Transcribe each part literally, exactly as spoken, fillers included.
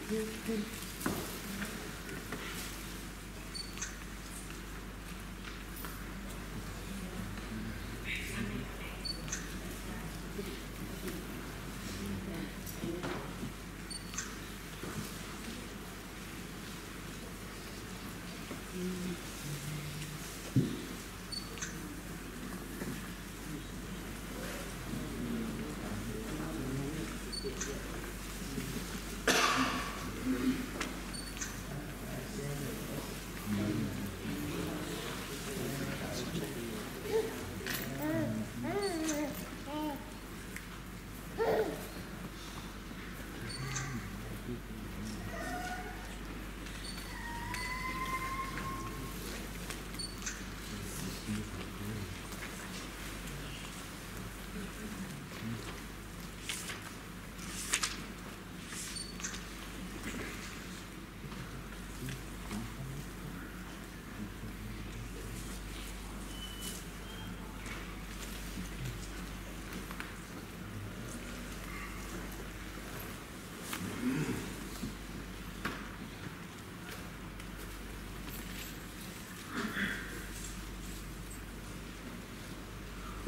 ʻI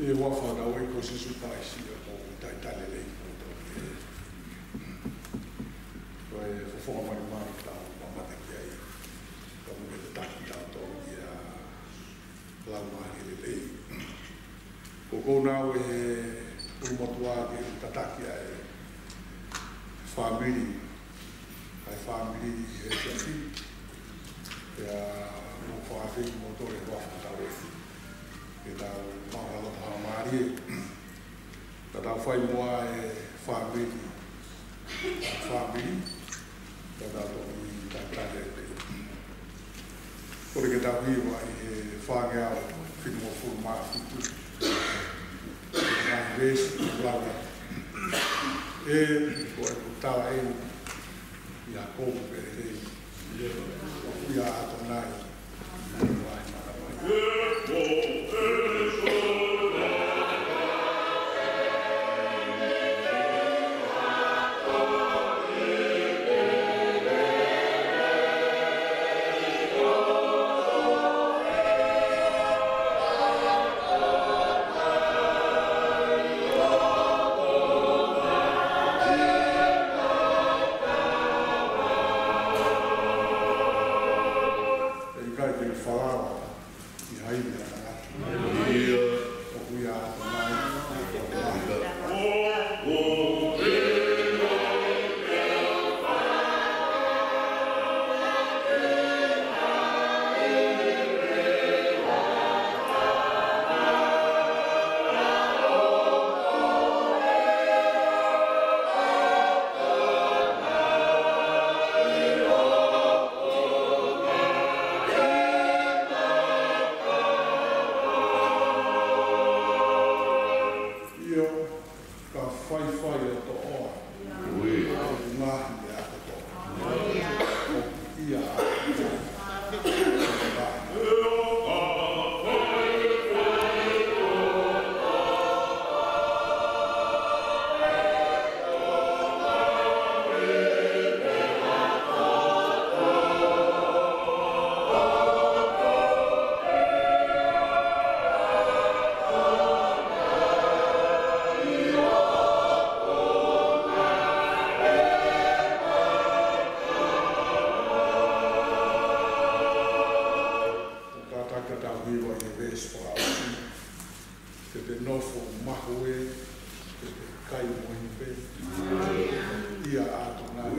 he huafa ʻo hotau ʻEiki ko Sīsū Kalaisi, ʻoku ou talitali lelei kimoutolu. Ko e fofonga malimali ʻoku tau mamata ki ai, ka ʻoku ke tataki kitautolu ki ha laumālie lelei. Ko ʻeku nau ʻi he ʻulumotuʻa ke tataki ʻa e fāmili, ʻa e fāmili he siasi. Pea ʻoku ou fakaafeʻi kimoutolu he huafa ʻo hotau ʻEiki. Ke tau maʻu ha loto faingamālie. Ka tau fai muʻa e fāmili, fāmili, ka tau toki tataki pē. Kole ke tau hiva ʻi he fāngeau fitungofulu mā fitu. Ngaahi veesi ʻoku lau. ʻE, ko ʻeku tala eni ʻi hoku pehē, ʻOku ʻia ʻAtonai ʻa e ngaahi matamai. ʻE ʻikai te u falala ʻi ha ivi ʻa tangata. ʻOku ʻia ʻAtonai ʻa e ngaahi matamai. ʻIo, ka faifai ʻo toʻoa ʻoku ngaahi meʻa kotoa. ʻOku ʻia ʻAtonai. Kātaki ke tau hiva ʻi he veesi fakaʻosi. Ke te nofo mahuʻinga, ke te kai moʻoni pē. ʻIa ʻAtonai.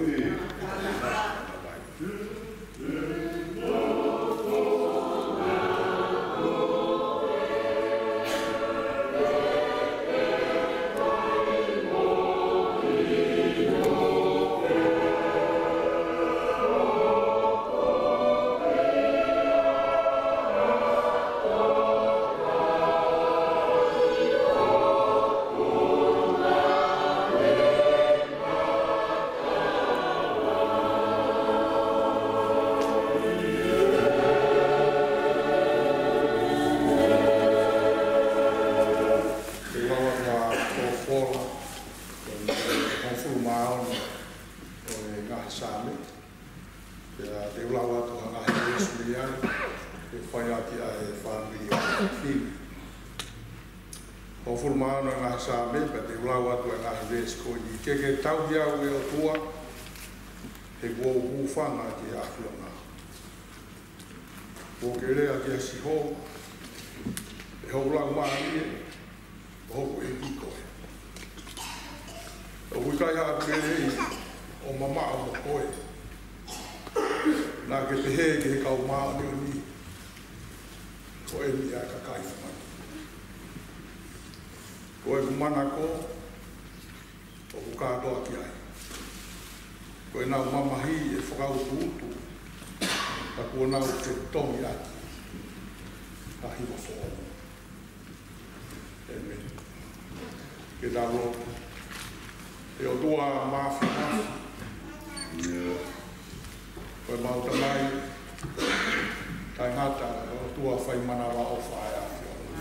Hongofulu mā ono e ngaahi Saame, pea te u lau atu e ngaahi veesi ko eni. Ke ke tauhi au ʻe ʻOtua, he kuo u hūfanga ki he ʻAfiona. Kuo ke lea kia Sihova, ʻe hoku laumālie, ʻoku ou ʻeiki koe. ʻOku ʻikai haʻaku lelei ʻo mamaʻo mo koe. Naʻa ke pehē ki he kau māʻoniʻoni, ko eni ʻa e kakai fungani. Ko ʻeku manako ʻoku kātoa ki ai. Ko ʻenau mamahi ʻe fakautuutu, ka kuo nau fetongi ʻaki ha hiva foʻou. ʻĒmeni. Ke tau lotu. ʻE ʻOtua Māfimafi, ko ʻemau Tamai taʻengata, ko e ʻOtua fai manavaʻofa ʻa e ʻAfiona.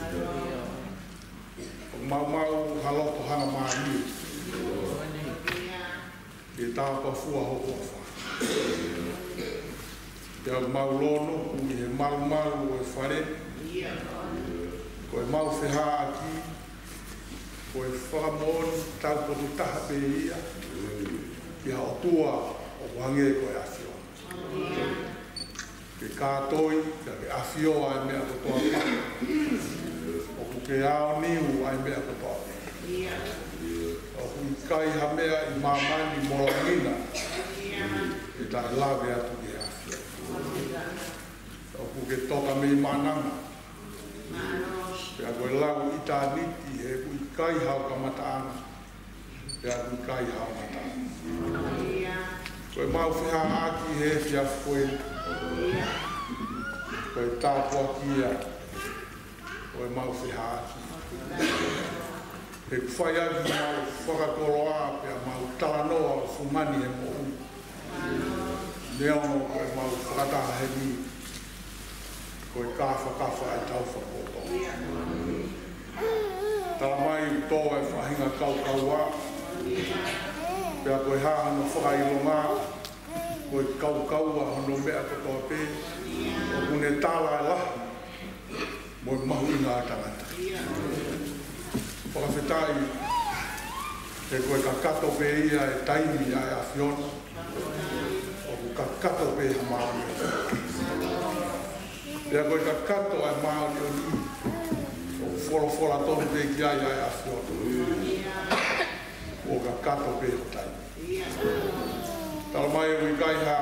ʻOku mau maʻu ha loto hangamālie ke tāpuakiʻi ho huafa. Pea ʻoku mau lōnuku ʻi he malumalu ʻo e fale, ko ʻemau fehaʻaki, ko e fakamoʻoni taupotu taha pē ia ki ha ʻOtua ʻoku hangē ko e ʻAfiona. Ke kātoi, pea ke ʻafioʻi ʻa e meʻa kotoa pē. ʻOku ke aoniu ʻa e meʻa kotoa pē. ʻOku ʻikai ha meʻa ʻi māmani mo langi na ʻe taʻelave atu ki he ʻAfiona. ʻOku ke toka mei maʻananga, pea ko e lau ʻitāniti he ʻoku ʻikai hao kamataʻanga, pea ʻoku ʻikai hao ngataʻanga. Ko ʻemau fehaʻaki he efiafi ko eni, ko e tāpuaki ia ʻo ʻemau fehaʻaki. He ʻoku fai ʻaki ʻemau fakakoloa pea mau talanoa ʻo fungani he moʻui. Neongo ko ʻemau fakataha heni ko e kāfakafa ʻetau fakapoto. Talamai ʻoku tō ʻa e faʻahinga kaukaua, pea ko e hā hono fakaʻilonga, ko e kaukaua hono meʻa kotoa pē, ʻoku ne tala e lahi mo e mahuʻinga ʻo e tangata. Fakafetaʻi, he ko e kakato pē ia e taimi ʻa e ʻAfiona, ʻoku kakato pē ha māʻoniʻoni. Pea ko e kakato ʻa e māʻoniʻoni, ʻoku folofola tonu pē ki ai ʻa e ʻAfiona, kuo kakato pē ho taimi. Talamai ʻoku ʻikai ha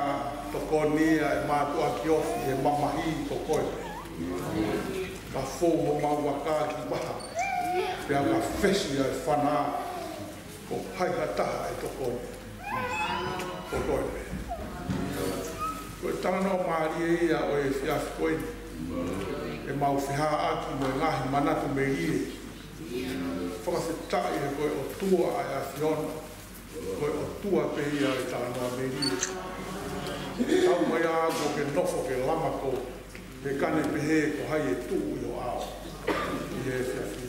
tokoni ʻa e mātuʻaki ofi he mamahi, ko koe pē. Ka fou homau vaka ki vaha, pea ka fesi ʻa e fana, ko hai ha taha ʻe tokoni, ko koe pē. Ko e talanoa mālie ia ʻo e efiafi ko eni. ʻEmau fehaʻaki mo e ngaahi manatu melie. Fakafetaʻi he ko e ʻOtua ʻa e ʻAfiona, ko e ʻOtua pē ia e talanoa melie. Tau mai ā kuo ke nofo ke lama koe, he ka ne pehē ko hai ʻe tuʻu ʻi ho ʻao ʻi he efiafi.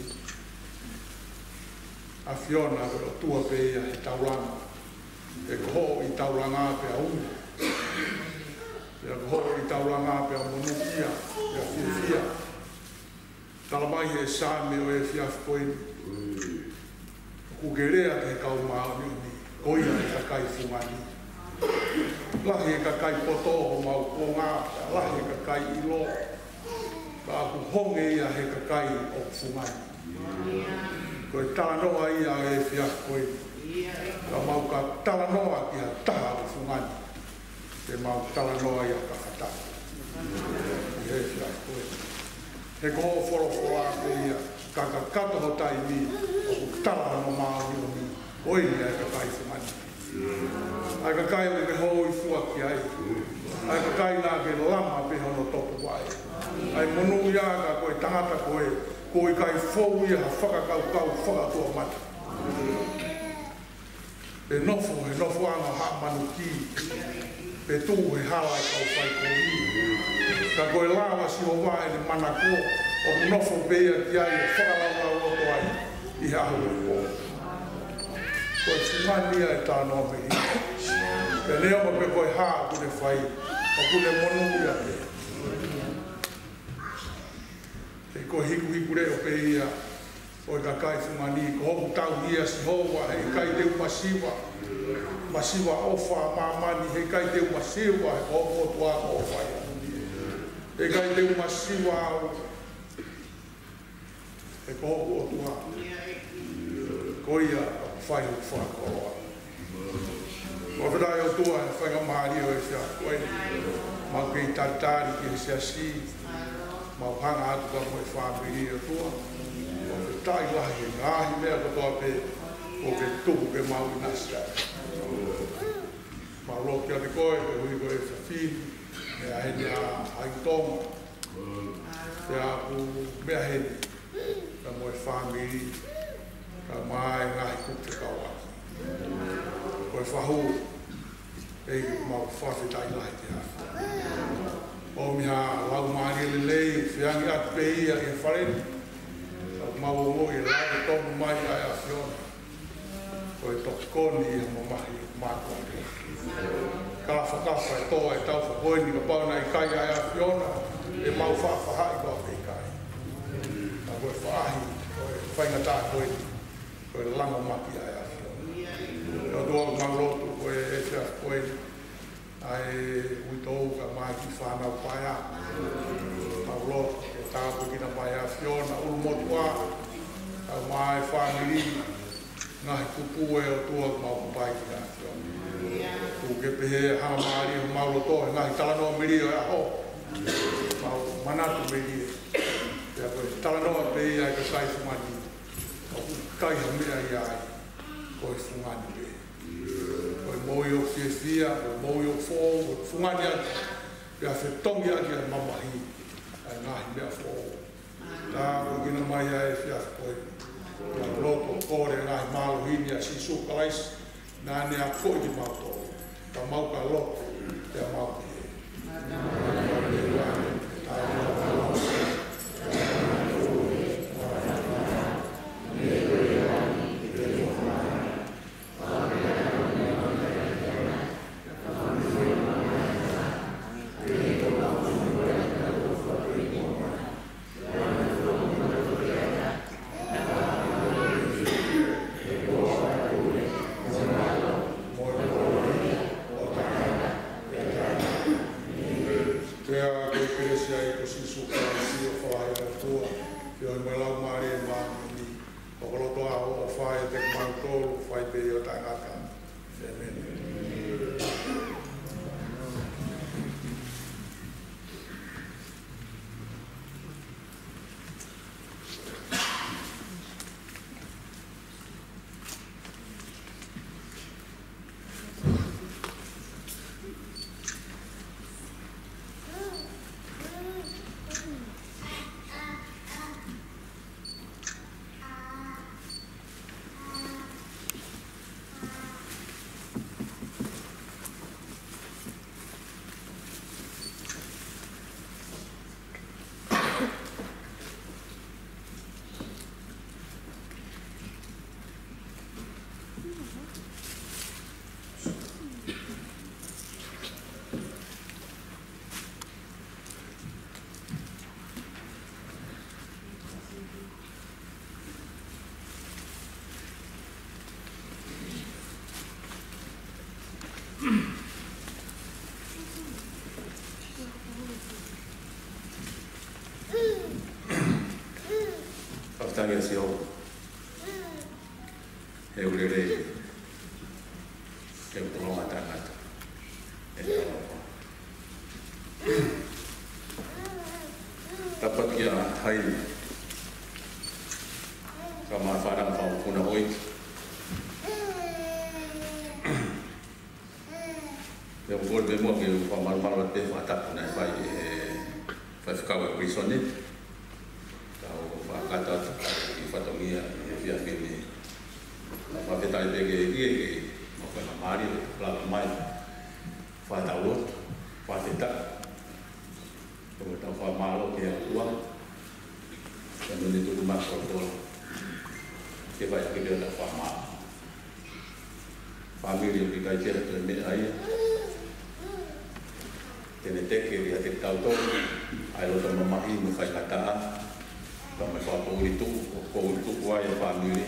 ʻAfiona, ko e ʻOtua pē ia he taulanga. He ko hoʻo ʻi taulanga pea ui. Pea ko hoʻo ʻi taulanga pea monūʻia, pea fiefia. Talamai he Saame ʻo e efiafi ko eni, ʻoku ke lea ki he kau māʻoniʻoni, ko ia ʻa e kakai fungani. Lahi e kakai poto homau kuonga, lahi e kakai ʻilo, ka ʻoku honge ia he kakai ʻoku fungani. Ko e talanoa ia ʻo e efiafi ko eni. Ka mau ka talanoa ki ha taha ʻoku fungani, te mau talanoa ia ka fata ʻi he efiafi ko eni. He ko hoʻo folofola pē ia, ka kakato ho taimi, ʻoku tala hono māʻoniʻoni, ko eni ʻa e kakai fungani. ʻA e kakai ʻoku ke hōifua ki ai. ʻA e kakai naʻa ke lama pē hono topuvaʻe. ʻA e monūʻia ka ko e tangata ko ē, kuo ʻikai fou ia ha fakakaukau fakatuʻamata. Pe nofo he nofoʻanga ʻo haʻa manuki, pe tuʻu he hala ʻo e kau faikovi. Ka ko e lao ʻa Sihova ʻene manako, ʻoku nofo pē ia ki ai ʻo fakalaulauloto ai ʻi he ʻaho mo e pō. Ko e fungani ia e talanoa melie. Pea neongo pe ko e hā ʻoku ne fai, ʻoku ne monūʻia pē. He ko e hikuhikuleʻo pē ia ʻo e kakai fungani, ko hoku tauhi ia Sihova, heʻikai te u masiva. Masiva ʻofa ʻa māmani, heʻikai te u masiva, he ko hoku ʻOtua ko ʻofa ia. Heʻikai te u masiva au, he ko hoku ʻOtua. Ko ia ʻoku fai hoku fakakoloa. Fakafetaʻi ʻOtua he faingamālie ʻo e efiafi ko eni. Mau kei talitali ki he siasi. Mau hanga atu ka mo e fāmili ʻOtua. Fakafetaʻi lahi he ngaahi meʻa kotoa pē ʻoku ke tuku ke mau ʻinasi ai. Mau lotu kiate koe, koeʻuhi ko e efiafi ni, meʻa heni ʻa Haʻi Tonga. Pea ʻoku meʻa heni, ka mo e fāmili, ka mo e ngaahi kupu fekauʻaki. Ko e fahu, ʻEiki, mau fakafetaʻi lahi ki he ʻAfiona. ʻOmi ha laumālie lelei, feangi atu pē ia ki he fale ni. Ka mau ongoʻi e lau tonu mai ʻa e ʻAfiona. Ko e tokoni ʻi he mamahi mātuʻaki. Ka fakafai toa e tau fakoi ni kapau naʻe ʻikai ʻa e ʻAfiona, ʻe mau faʻafaʻahi koā pe ʻikai. Ka ko e faʻahi, ko e faingataʻa ko eni, ko e lango maki ʻa e ʻAfiona. Ka ʻOtua mau lotu ko e efiafi ko eni. ʻA e uitou ka mai ki fānau paea. Mau lotu ke tāpuekina mai ʻa e ʻAfiona, ʻulumotuʻa, ka mai fāmili, ngaahi kupu ʻe ʻOtua mau kupai ki he ʻAfiona. Tuku ke pehē ha mālie ʻo mau loto, he ngaahi talanoa melie ʻo e ʻaho. Mau manatu melie. Pea ko e talanoa pē ia ʻa e kakai fungani. ʻOku ʻikai ha meʻa ia ai, ko e fungani pē. Ko e moʻui ʻoku fiefia, ko e moʻui ʻoku foʻou, ko e fungani atu, pea fetongi ʻaki ʻa e mamahi ʻa e ngaahi meʻa foʻou. Tāpuekina mai ʻa e efiafi ko eni. Mau lotu ʻo kole ngaahi mālohi ni ʻa Sīsū Kalaisi, naʻa ne akoʻi kimautolu. Ka mau ka lotu, pea mau pehē. Pea ko e kelesi ʻa e ʻEiki ko Sīsū Kalaisi, ʻofa lahi ʻa e ʻOtua, feohi mo e Laumālie Māʻoniʻoni, ʻoku loto ʻa ʻofa ʻiate kimautolu, fai pē ʻo taʻengata. ʻĒmeni. Fakafetaʻi ʻa Sihova. He ʻoku lelei, he ʻoku tolonga ʻa e tangata. ʻE tau ʻofa. Tapu atu kia Haini. Ka ma fara ma fau puna ʻoiki. Pea ʻoku ou kole pē muʻa ke u fakamalumalu atu pē fakatapu naʻe fai ʻe he faifekau ʻo e pilīsone. Ka u fakakata atu ki he fatongia ʻi he efiafi ni. Ka fakafetaʻi pē ki he ʻEiki, ke mau faingamālie, lava mai. Fakatau lotu, fakafetaʻi. Ko ʻetau fakamālō ki he ʻOtua, ʻi he meʻa ne tuku mai ʻa e koloa. Ke fai ʻaki pē ʻetau fakamālō. Fāmili ʻoku ʻikai ke ʻi ai ha toe meʻa ia te ne teke ʻiate kitautolu ʻa e loto mamahi mo e faingataʻa. Tau mai fakapoʻuli tuʻu, poʻuli tuʻu ai e fāmili,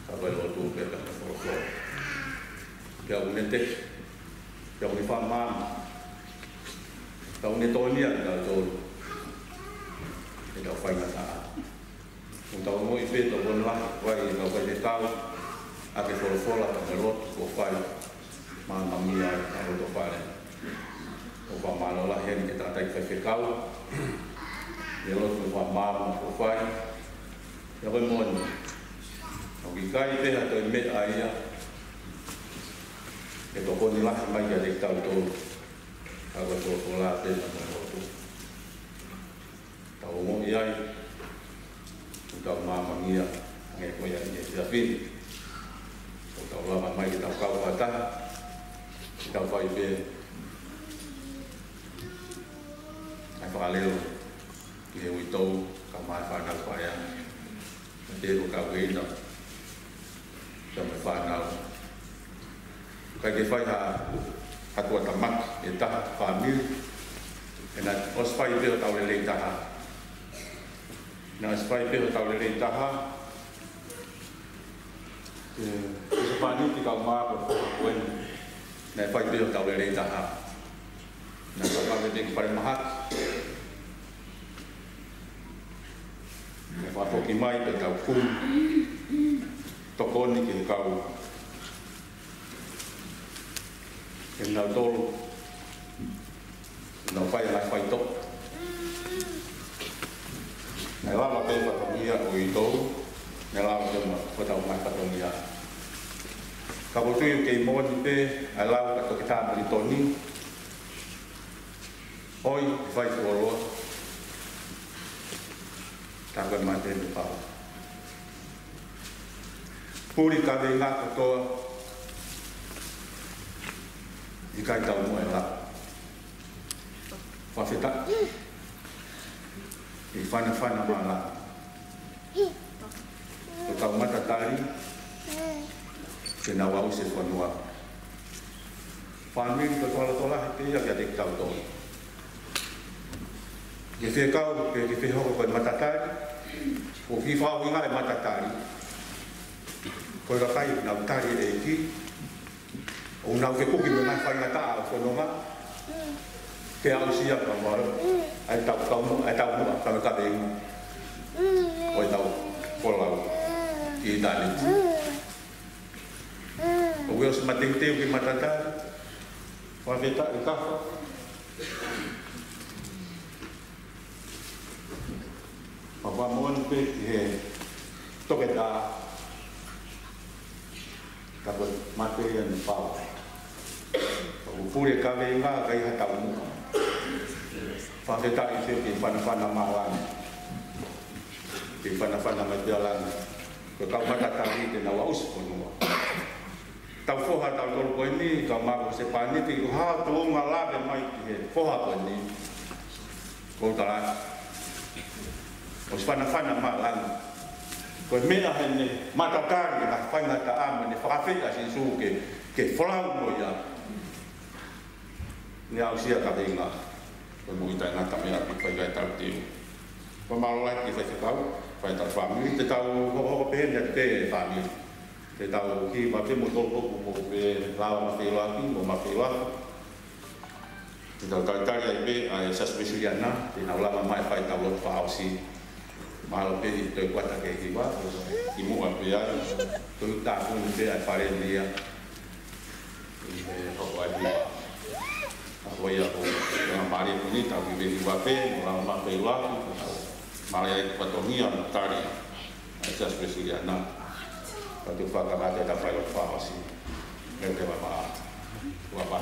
ka ko e lotu pē ka ko e folofola. Pea ʻoku ne teke, pea ʻoku ne fakamaama, pea ʻoku ne tokoniʻi kitautolu ʻi heʻetau faingataʻa. ʻOku tau ongoʻi pē tokoni lahi ʻoku ʻi ai ʻetau faifekau ʻaki e folofola pea mo e lotu kuo fai. Mālō e loto fale. ʻOku fakamālō lahi heni ki he tangataʻeiki faifekau ʻi he lotu fakamālō kuo fai. Pea ko e moʻoni, ʻoku ʻikai pē ha toe meʻa ia ke tokoni lahi mai kiate kitautolu ka ko e folofola pē pea mo e lotu. Tau ongoʻi ai, ʻoku tau māmāngia ange ko ia ʻi he efiafi ni. ʻOku tau lava mai ke tau kau fakataha, ke tau fai pē ʻa e fakaleo ki he uitou, kae ʻumaʻā e fānau paea. Pea ko e kau ʻeiki, pea mo e fānau. ʻIkai ke fai ha, ha tuʻutāmaki ʻe taha fāmili. ʻE naʻe ʻosi fai pē hotau lelei taha. Naʻe ʻosi fai pē hotau lelei taha. ʻE, ʻe Sēpani ki kau mā ko e foha ko eni. Naʻe fai pē hotau lelei taha. Naʻe fai pē ki falemahaki. Naʻe fakafoki mai pē tau kumi. Tokoni ki he kau. Ke nau tolu. Nau fai, nau fai tō. Naʻe lava pē fatongia ʻo uitou. Naʻe lava pē mo hotau ngaahi fatongia. Ka ʻoku ou tui ʻoku kei moʻoni pē ʻa e lau ʻa Toketā Melitoni. ʻOi, fai fuoloa. Tā ko e mate mo e pau. Puli kaveinga kotoa. ʻIkai taumuʻa e lau. Fakafetaʻi. ʻI he fanafana mālanga. Ko e kau matatali, ke nau aʻusia e fonua. Fāmili ko e tokolahi pē ia kiate kitautolu. Ke fekau, ke, ke fehoko ko e matatali, ʻoku fakaʻuhinga e matatali. Ko e kakai, nau tali e ʻEiki, ʻo nau fekuki mo e ngaahi faingataʻa ʻo e fononga, ke aʻusia ka maro, ʻa e tau, tau, ʻa e taumuʻa, ka me kaveinga ʻo ʻetau folau ki ʻitāniti. ʻOku ʻosi mateuteu ke matatali, fakafetaʻi kafa. Pea fakamoʻoni pē ki he toketā, ka ko e mate ia naʻe pau. ʻOku puli e kaveinga ka ʻikai ha taumuʻa. Fakafetaʻi pē ki he fanafana mālanga. Ki he fanafana mai pē ʻa langi. Ko e kau matatali te nau aʻusia e fonua. Tau foha tautolu ko eni, kau mā ko Sēpani, ko e hā hoʻo tuʻunga lave mai ki he foha ko eni. Ko u tala. ʻOsi fanafana mālanga. Ko e meʻa heni, matatali, ʻa e faingataʻa mo ʻene fakafeʻao ʻa Sīsū ke, ke folau mo ia. Naʻe aʻusia e kaveinga. Ko e moʻui taʻengata meʻa ke fai ai ʻetau teu. Fakamālō lahi ki he faifekau, fai ʻetau fāmili, te tau hokohoko pehē ni ʻa e fāmili. Te tau hiva pē mo tau hopo mo pē lava mafeilaki, mo mafeilaki. Te tau talitali ai pē ʻa e Siasi Uēsiliana, te nau lava mai fai ʻetau lotu fakaʻosi. Mahalo pē ʻe toe kuata ke hiva, kimuʻa pē ai, toe tāpuni pē ʻa e fale ni ia. ʻI he hoko ai pē. ʻA ko ia ko e ngaahi mālie ko eni, tau kiʻi hiva pē, mo lava mafeilaki, mo tau mālō ai e fatongia mo tali ʻa e Siasi Uēsiliana. Ka tau fakakakato ʻetau fai lotu fakaʻosi. Mei te mama. Ua pa.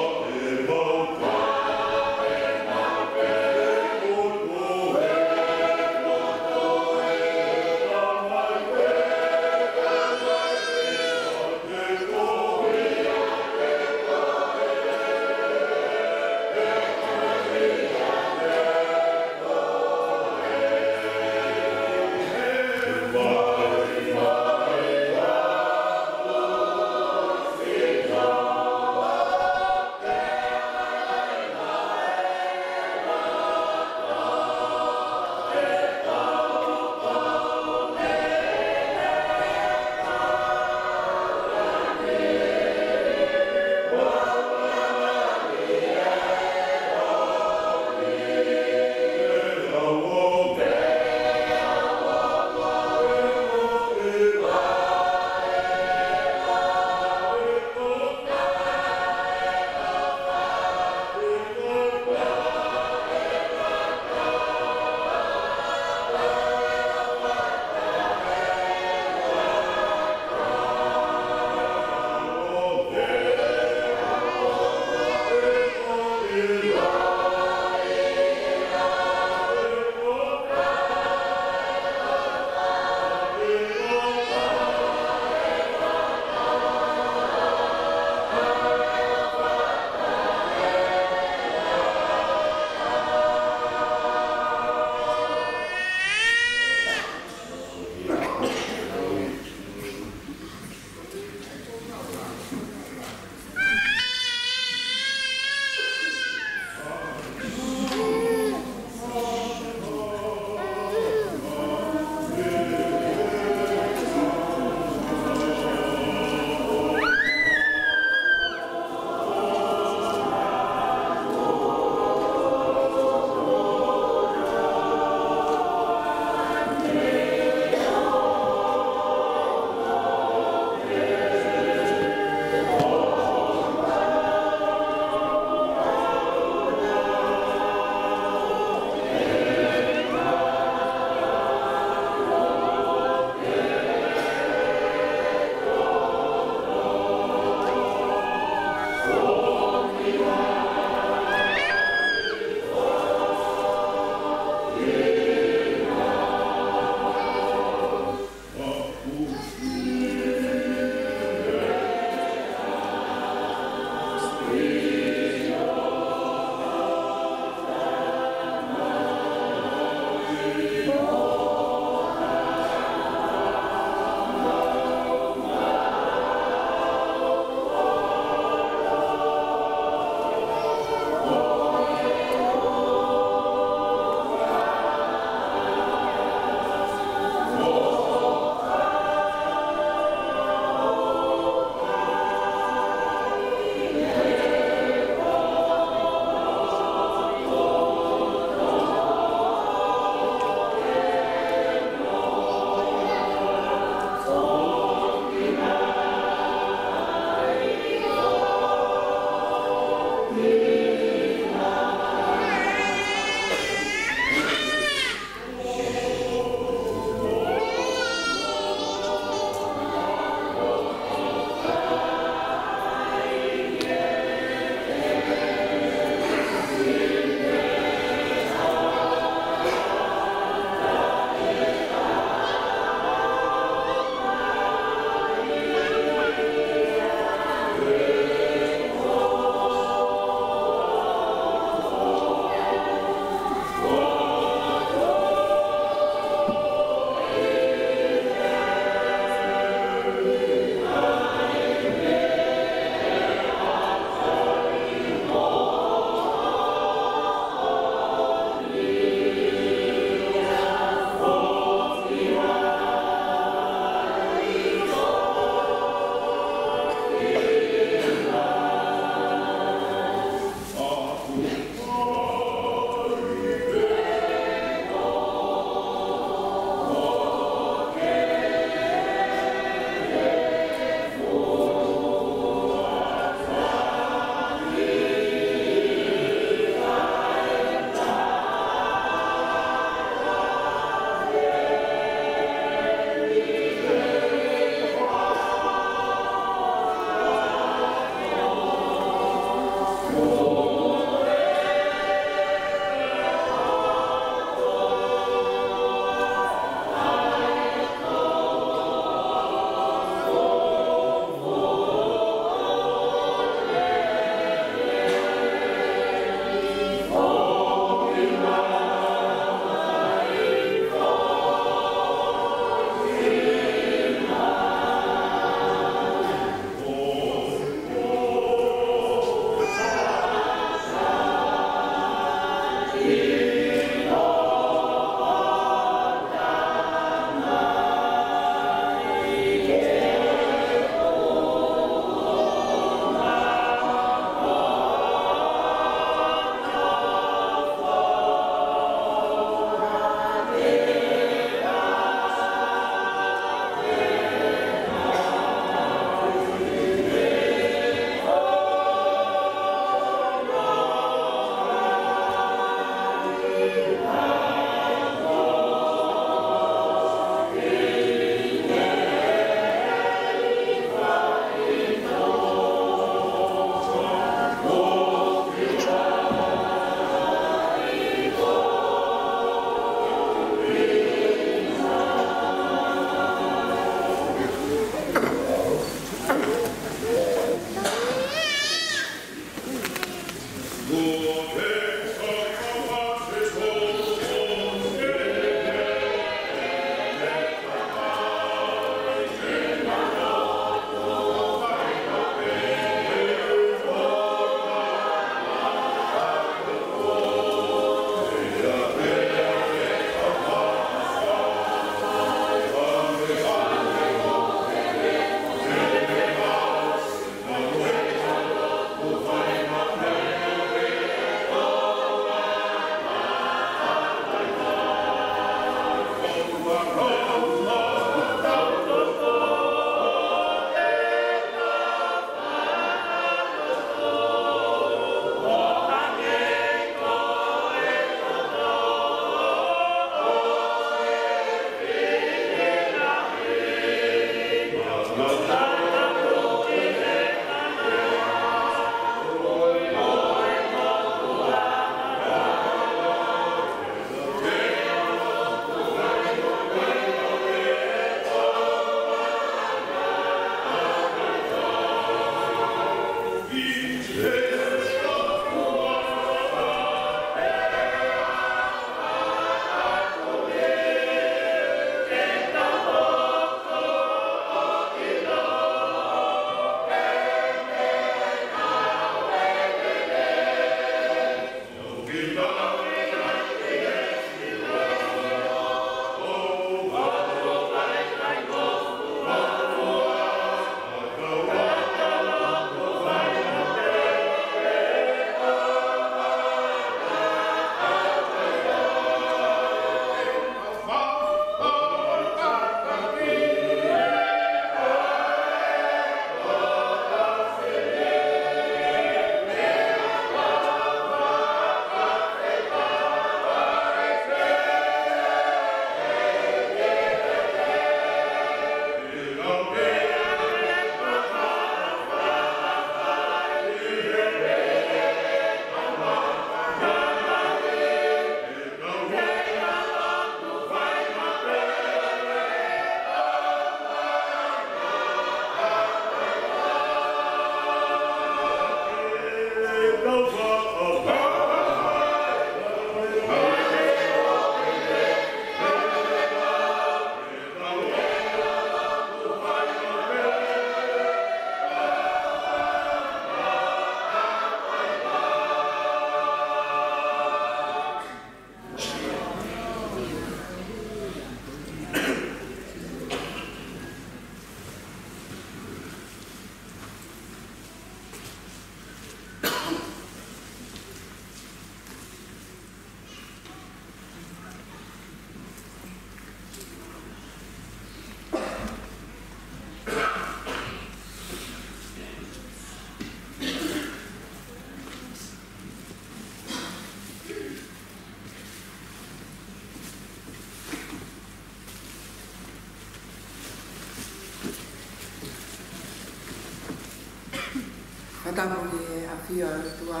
ʻAfio ʻa e ʻOtua,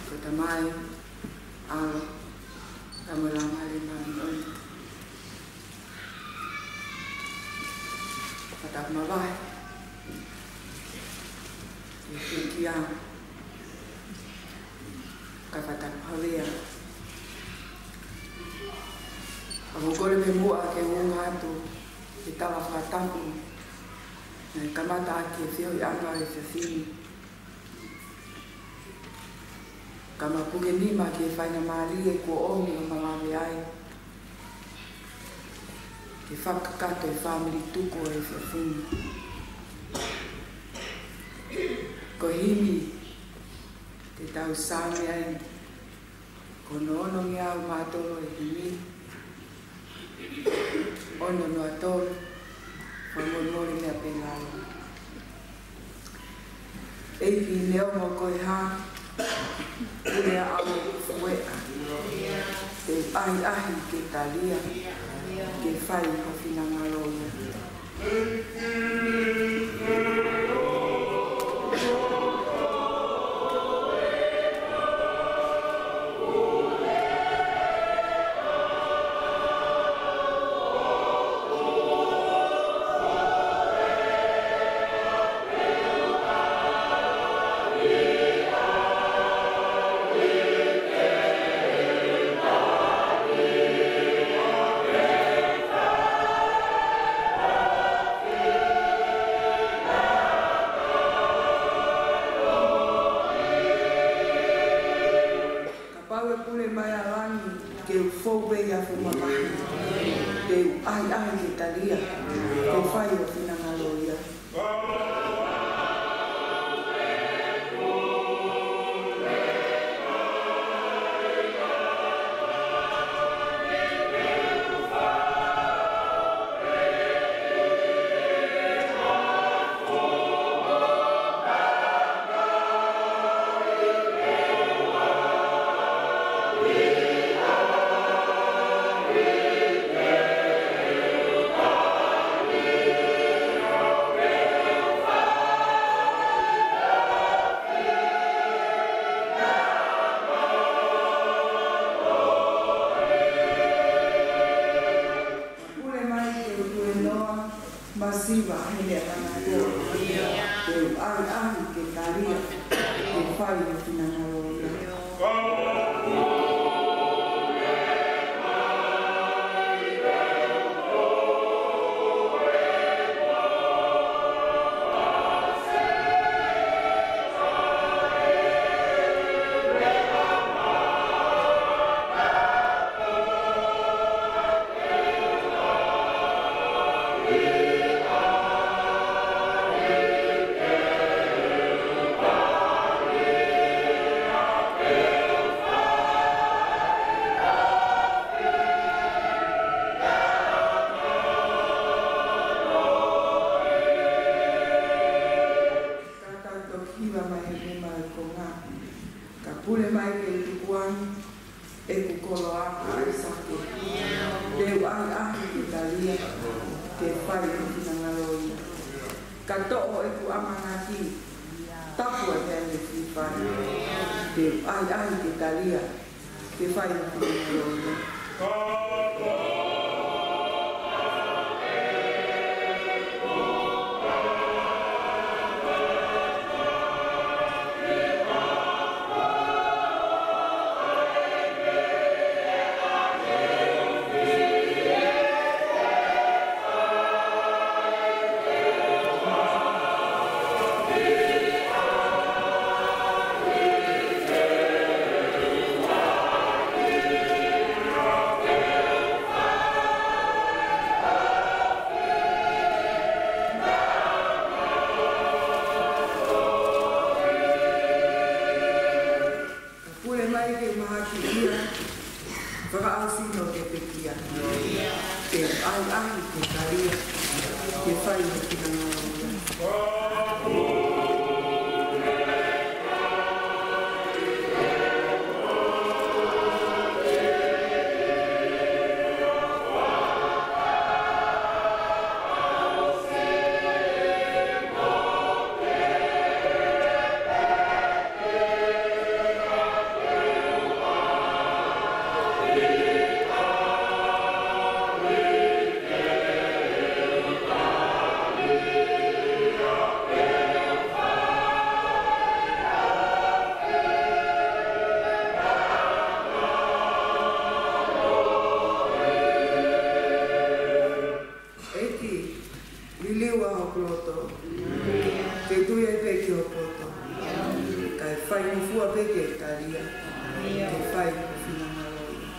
ko e Tamai, ʻAlo, pea mo e Laumālie Māʻoniʻoni. Fakatapu mavahe ki he pekia, kae fakatapu hāʻele. ʻOku ou kole pē muʻa ke u ʻunga atu e tala fakatapu naʻe kamata ʻaki e feohiʻanga ʻo e efiafi ni. Ka ma puke nima ki he faingamālie kuo ʻomi ʻo ma lave ai, ke fakakakato e fāmili tuku ʻo e efiafi ni. Ko e himi te tau saame ai, ko hono onongeau mā tolu ʻo e himi. Ono noa tolu, fakamolemole meʻa pē lalo. ʻEiki neongo ko e hā, pule ʻa ʻAlo ʻoku fueʻa. Te u ʻahiʻahi ke talia, ke fai ho finangalo ia. Kapau ʻe pule mai ʻa langi, ke u fou pē ʻi he afu mamahi. Te u ʻahiʻahi ke talia, ke fai ho finangalo ia. Pule mai ke u tuenoa, masiva he meʻa kanako. Te u ʻahiʻahi ke talia, ke fai ho finangalo ia. Ka tau toki hiva mai he nima ʻo e konga. Ka pule mai ke u tukuange ʻeku koloa ʻa ʻAisake. Te u ʻahiʻahi ke talia, ke fai ho finangalo ia. Ka toʻo ʻeku ʻamanaki, tapu ʻa e meʻa ne fai. Te u ʻahiʻahi ke talia, ke fai ho finangalo ia. Pule mai ke u mahaki ia, fakaʻausino ke pekia. Te u ʻahiʻahi ke talia, ke fai ho finangalo ia. Fai ngofua pē ke tali ia, ke fai ko finangalo ia.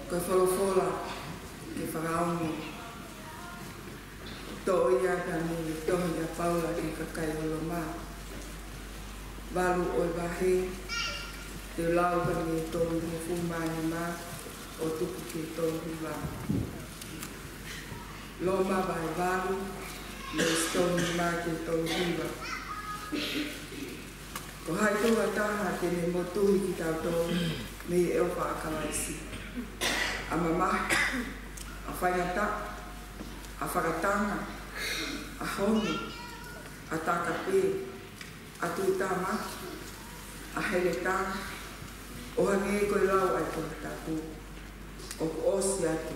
Ko e folofola ke fakaongo. Toʻo ia mei he tohi ʻa Paula ki he kakai ʻo Loma. Valu ʻo e vahe, te u lau mei he tolu hongofulu mā nima ʻo tuku ki he tolu hiva. Loma vahe valu, veesi tolu nima ki he tolu hiva. Ko hai koā ha taha te ne motuhi kitautolu mei he ʻofa ʻa Kalaisi? ʻA mamahi, ʻa faingataʻa, ʻa fakatanga, ʻa honu, ʻa takape, ʻa tuʻutāmaki, ʻa heletā, ʻo hangē ko e lau ʻa e Tohi Tapu, ʻoku ʻosi atu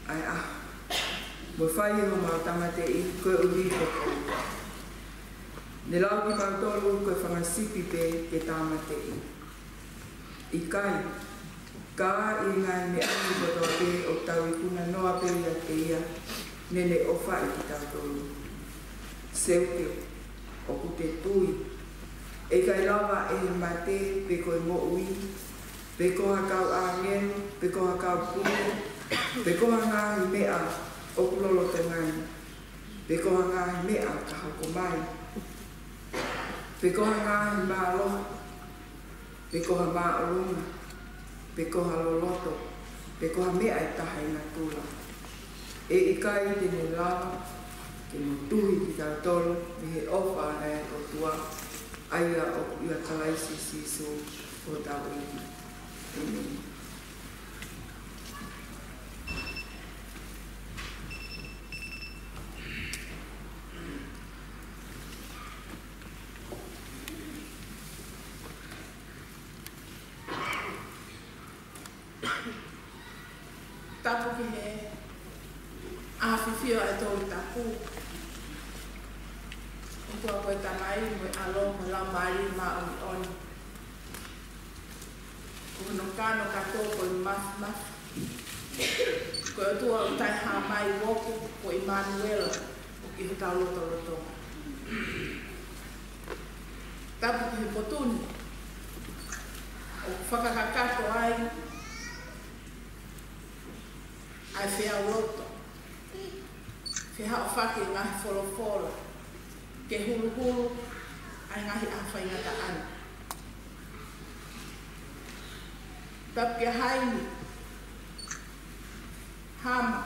ʻa e ʻaho, mo e fai ʻe homau tāmateʻi koeʻuhi ko koe. Ne lau kimautolu ko e fanga sipi pē ke tāmateʻi. ʻIkai, ka ʻi he ngaahi meʻa ni kotoa pē ʻoku tau ikuna noa pē ʻiate ia, naʻa ne ʻofaʻi kitautolu. Seuke, ʻoku te tui ʻe ʻikai lava ʻe he mate, pe ko e moʻui, pe ko ha kau ʻāngelo, pe ko ha kau pule, pe ko ha ngaahi meʻa ʻoku lolotonga ni, pe ko ha ngaahi meʻa ka hoko mai, pe ko ha ngaahi mālohi, pe ko ha māʻolunga, pe ko ha loloto, pe ko ha meʻa ʻe taha ʻi natula, ʻe ʻikai te ne lava ke motuhi kitautolu mei he ʻofa ʻa e ʻOtua, ʻa ia ʻoku ʻia Kalaisi Sīsū ko hotau ʻEiki. ʻĒmeni. Tapu ki he ʻafifio ʻa e Tohi Tapu. ʻOtua ko e Tamai, mo e ʻAlo, mo e Laumālie Māʻoniʻoni. Ko hono kano kātoa ko e mafimafi. Ko e ʻOtua ʻoku taʻehāmai, ʻoku ko ʻImanuela, ʻoku ʻi hotau lotolotonga. Tapu ki he potu ni ʻoku fakakakato ai ʻa e feʻauloto, feʻaofaki e ngaahi folofola, ke huluhulu ʻa e ngaahi ʻaho faingataʻa ni. Tapu kia Haini, Hama,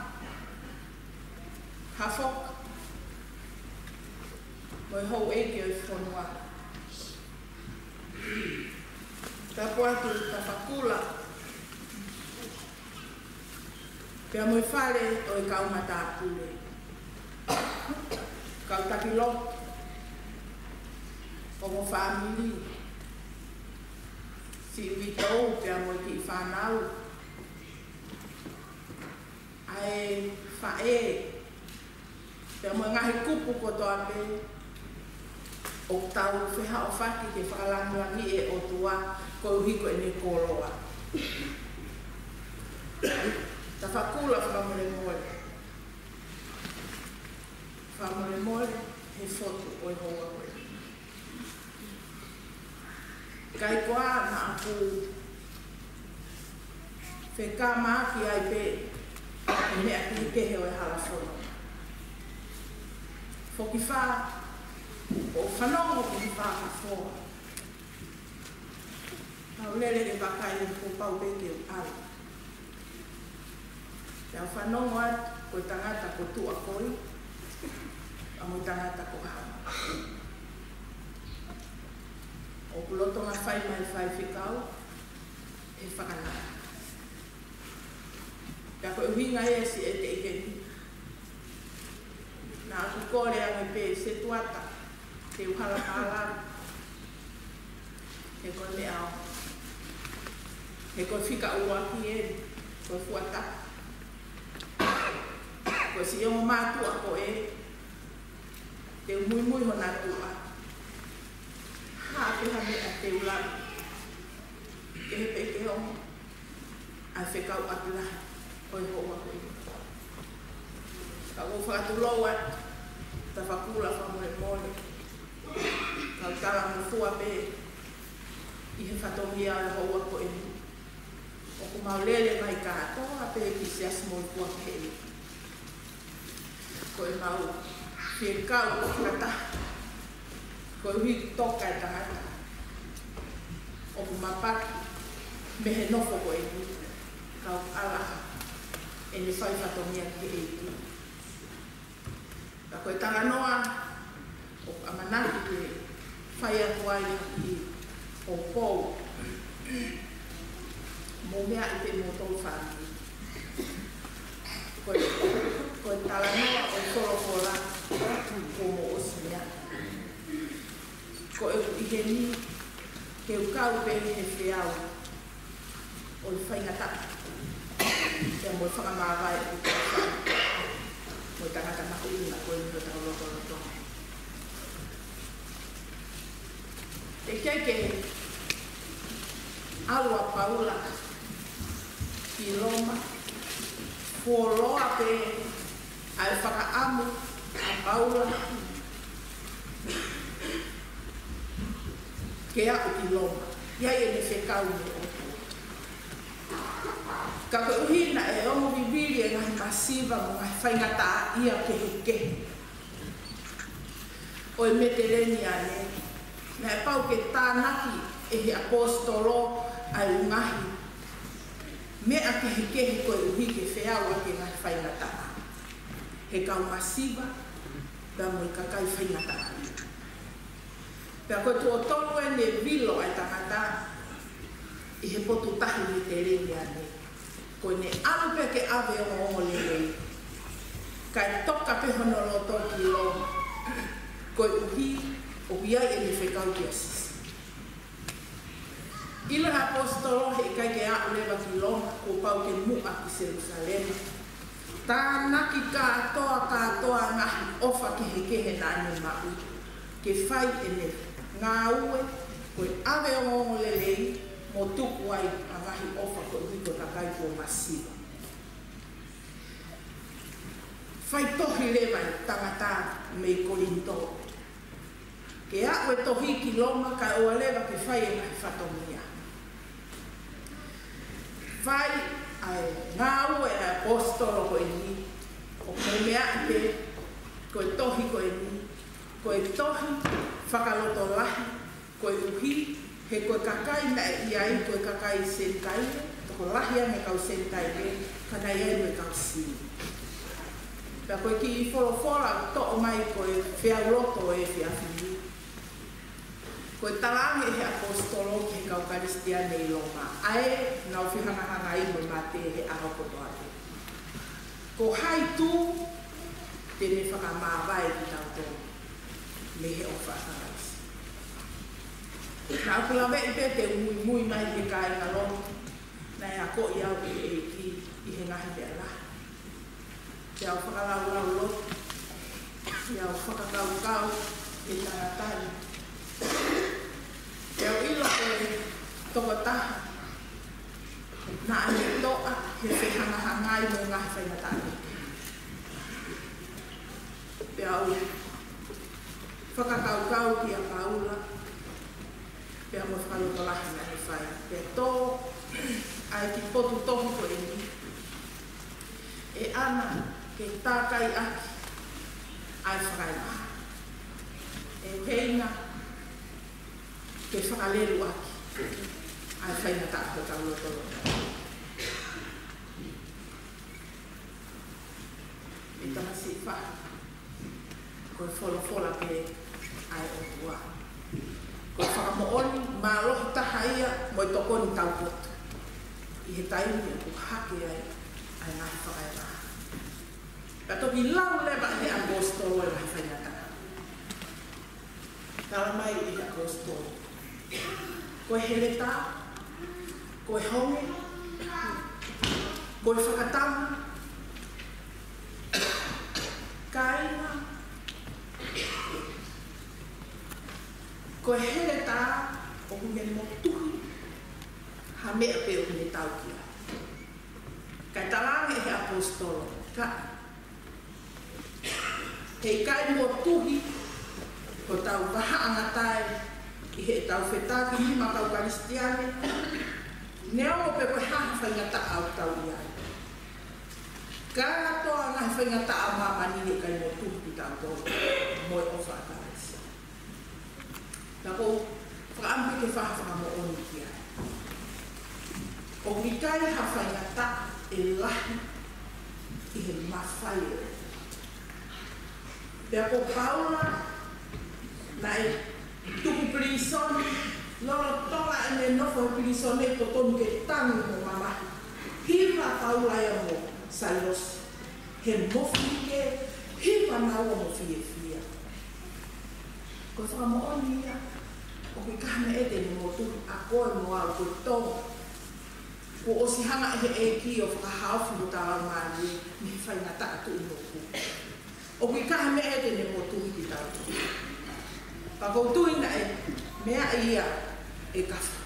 Hafoka, mo e houʻeiki ʻo e fonua. Tapu atu Tafakula, pea mo e fale ʻo e kau matāpule, kau taki lotu, ongo fāmili, siʻi uitou pea mo e kiʻi fānau, ʻa e faʻē, pea mo e ngaahi kupu kotoa pē ʻoku tau feʻaofaki ke fakalangilangiʻi e ʻOtua koeʻuhi ko ʻene koloa. Tafakula fakamolemole. Fakamolemole he fotu ʻo e houa ko eni. ʻIkai ko ā naʻa ku fekamaaki ai pē ʻi he meʻa kehekehe ʻo e hala fononga. Foki fā, ʻo fanongo ki he fakafoa. Tau lele ke vakai, kuo pau pē ke u ʻalu. Tau fanongo atu. Ko e tangata ko Tuʻakoi, pea mo e tangata ko Hama. ʻOku lolotonga fai mai e faifekau he fakanatula. Pea ko e ʻuhinga ia ʻo e siʻi ʻeiki ni, naʻá ku kole ange pē, Setuata, te u hala mālō. He ko e meʻa ʻoku, he ko e fika ʻuluaki eni, ko e fuata. Ko e siʻi ongo mātuʻa ko ē, te u muimui hona tuʻa. Hā pē ha meʻa te u lava. Kehe pē ke ongo ʻa e fekauʻaki lahi ʻo e houa ko eni. Ka ʻoku ou fakatulou atu, Tafakula, fakamolemole. Kau talangofua pē ʻi he fatongia ʻo e houa ko eni. ʻOku mau lele mai kātoa pē ki he siasi moʻui kuo kehe. Ko ʻemau fekau ʻo fakataha, koeʻuhi ko e toka e tangata ʻoku mapaki mei he nofo ko eni, kau ala ʻene fai fatongia ki he ʻEiki. Ka ko e talanoa ʻoku ʻamanaki ke fai atu ai ʻi hoʻo pou, mou meaʻi pē moutolu fāmili. Ko e, ko e talanoa ʻo e folofola kuo mou ʻosi meaʻi. Ko ʻeku ʻi heni ke u kau pē he feau ʻo e faingataʻa, pea mo e fakamāvae ʻoku tau fai mo e tangata mahuʻinga ko eni ʻi hotau lotolotonga. Teʻeki ai ke ʻalu ʻa Paula ki Loma, fuoloa pē ʻa e fakaʻamu ʻa Paula ke aʻu ki Loma, ʻi ai ʻene fekau mo e ʻOtua. Ka koeʻuhi naʻe ongo vivili e ngaahi masiva mo e ngaahi faingataʻaʻia kehekehe ʻo e Meteleniane, naʻe pau ke tānaki ʻe he ʻaposetolo ʻa e ngaahi meʻa kehekehe koeʻuhi ke feau ʻaki e ngaahi faingataʻa he kau masiva, pea mo e kakai faingataʻaʻia. Pea ko e tuʻo tolu eni e vilo ʻa e tangata ʻi he potu tahi Meteleniane. Ko ʻene ʻalu pē ke ʻave ongoongolelei, kae toka pē hono loto ki Loma, koeʻuhi ʻoku ʻi ai ʻene fekau kia Sīsū. ʻIlo ʻe he ʻaposetolo he ʻikai ke aʻu leva ki Loma, kuo pau ke muʻa ki Selūsalema. Tānaki kātoa, kātoa ngaahi ʻofa kehekehe naʻá ne maʻu ke fai ʻene ngāue, ko e ʻave ongoongolelei mo tuku ai ʻa e ngaahi ʻofa koeʻuhi ko e kakai kuo masiva. Fai tohi leva e tangata mei Kolinitō ke aʻu e tohi ki Loma kae ʻoua leva ke fai e ngaahi fatongia. Fai ʻa e ngāue ʻa e ʻaposetolo ko eni, ʻoku mou meaʻi pē, ko e tohi ko eni, ko e tohi fakalotolahi, koeʻuhi he ko e kakai naʻe ʻi ai ko e kakai Senitaile, tokolahi ange kau Senitaile, ka naʻe ʻi ai mo e kau Siu. Pea ko e kiʻi folofola toʻo mai ko e feau loto ʻo e efiafi ni. Ko e talaange ʻe he ʻaposetolo ki he kau Kalisitiane ʻi Loma, ʻa ē naʻa nau fehangahangai mo e mate he ʻaho kotoa pē, ko hai tū te ne fakamāvae kitautolu mei he ʻofa ʻa Kalaisi. Naʻá ku laveʻi pē te u muimui mai he kāinga Loma, naʻe akoʻi au ʻe he ʻEiki ʻi he ngaahi meʻa lahi. Pea u fakalaulauloto, pea u fakakaukau he tangata ni. Pea u ʻilo ko e tokotaha naʻá ne toʻa he fehangahangai mo e ngaahi faingataʻa. Pea u fakakaukau kia Paula, pea mo e fakalotolahi naʻá ne fai. Pea tō ai ki he potu tohi ko eni, ʻe ʻana ke tākai ʻaki ʻa e fakaʻehiʻehi. ʻE ʻuhinga ke fakalelu ʻaki ʻa e faingataʻa ʻo hotau lotolotonga. Tamasiʻi faʻē, ko e folofola pē ʻa e ʻOtua. Ko e fakamoʻoni mālohi taha ia mo e tokoni taupotu ʻi he taimi ʻoku hake ai ʻa e ngaahi fakaevaha. Ka toki lau leva ʻe he ʻaposetolo e ngaahi faingataʻa. Talamai ʻe he ʻaposetolo, ko e heletā, ko e honge, ko e fakatama, kāinga, ko e heletā ʻoku ne motuhi ha meʻa pē ʻoku ne tau ki ai. Kae talaange ʻe he ʻaposetolo, ka heʻikai motuhi hotau vahaʻangatae ʻi heʻetau fetakinima kau Kalisitiane, neongo pe ko e hā ha faingataʻa ʻoku tau ʻi ai. Kātoa ngaahi faingataʻa ʻa māmani heʻikai motuhi kitautolu mo e ʻofa ʻa Kalaisi. Ka ʻoku ou fakaʻamu ke fai ha fakamoʻoni ki ai. ʻOku ʻikai ha faingataʻa ʻe lahi ʻi he mafai ʻo e ʻOtua. Pea ko Paula naʻe tuku pilīsone, lolotonga ʻene nofo he pilīsone, totonu ke tangi mo mamahi. Hiva ʻa Paula ia mo Sailosi he mofuike, hiva naua mo fiefia. Ko e fakamoʻoni ia, ʻoku ʻikai ha meʻa te ne motuhi ʻa koe mo au, ko e Tonga. Kuo ʻosi hanga ʻe he ʻEiki ʻo fakahaofi hota laumālie mei he faingataʻa tuʻunuku. ʻOku ʻikai ha meʻa te ne motuhi kitautolu. Pea ʻoku ou tui naʻe meaʻi ia ʻe Kafa.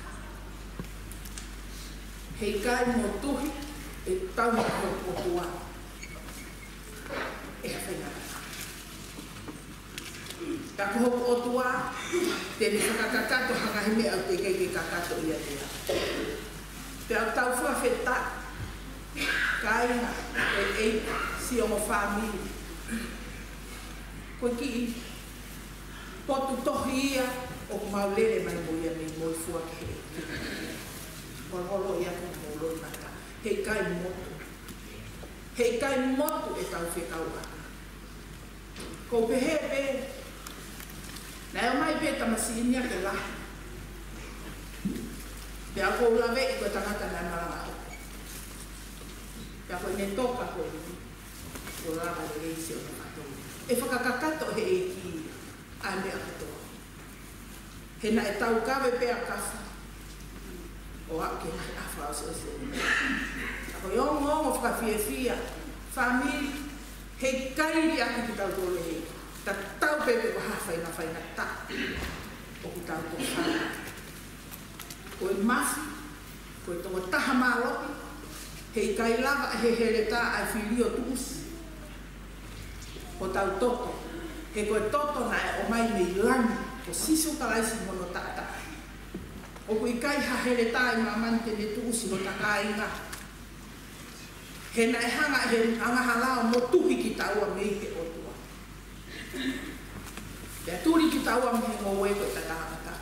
Heʻikai motuhi ʻe tau mo e ʻOtua ʻe ha faingataʻa. Ka ko hoku ʻOtua, te ne fakakakato ha ngaahi meʻa ʻoku teʻeki ke kakato ʻiate au. Pea ʻoku tau fakafetaʻi, kāinga, ʻe ʻEiki, siʻi ongo fāmili. Ko e kiʻi potu tohi ia ʻoku mau lele mai mo ia mei Moefua ki he ʻEiki. Holoholo ia ko mau loi mata. Heʻikai motu. Heʻikai motu ʻetau fekauʻaki. Ko u pehē pē, naʻe ʻomai pē tamasiʻi ni ia ke lahi. Pea ʻoku ou laveʻi ko e tangata naʻe malanga hoko. Pea ko ʻene toka ko eni, kuo lava lelei siʻono fatongia. ʻE fakakakato ʻe he ʻEiki ʻa e meʻa kotoa. He naʻe taukave pē ʻa Kafa ʻo aʻu ki he ngaahi ʻaho fakaʻosiʻosi. Ka ko e ongoongo fakafiefia, fāmili, heʻikai liʻaki kitautolu ʻe he ʻEiki. Tatau pē pe ko e hā ha faingafaingataʻa ʻoku tau tofanga. Ko e mafi, ko e tokotaha mālohi, heʻikai lava ʻe he heletā ʻa e fili ʻo tuʻusi hotau toto. He ko e toto naʻe ʻomai mei langi, ko Sīsū Kalaisi mo hono taʻataʻa. ʻOku ʻikai ha heletā ʻi māmani te ne tuʻusi hota kāinga. He naʻe hanga ʻe he angahala ʻo motuhi kitaua mei he ʻOtua. Pea tuli kitaua mei he ngoue ko e tangata.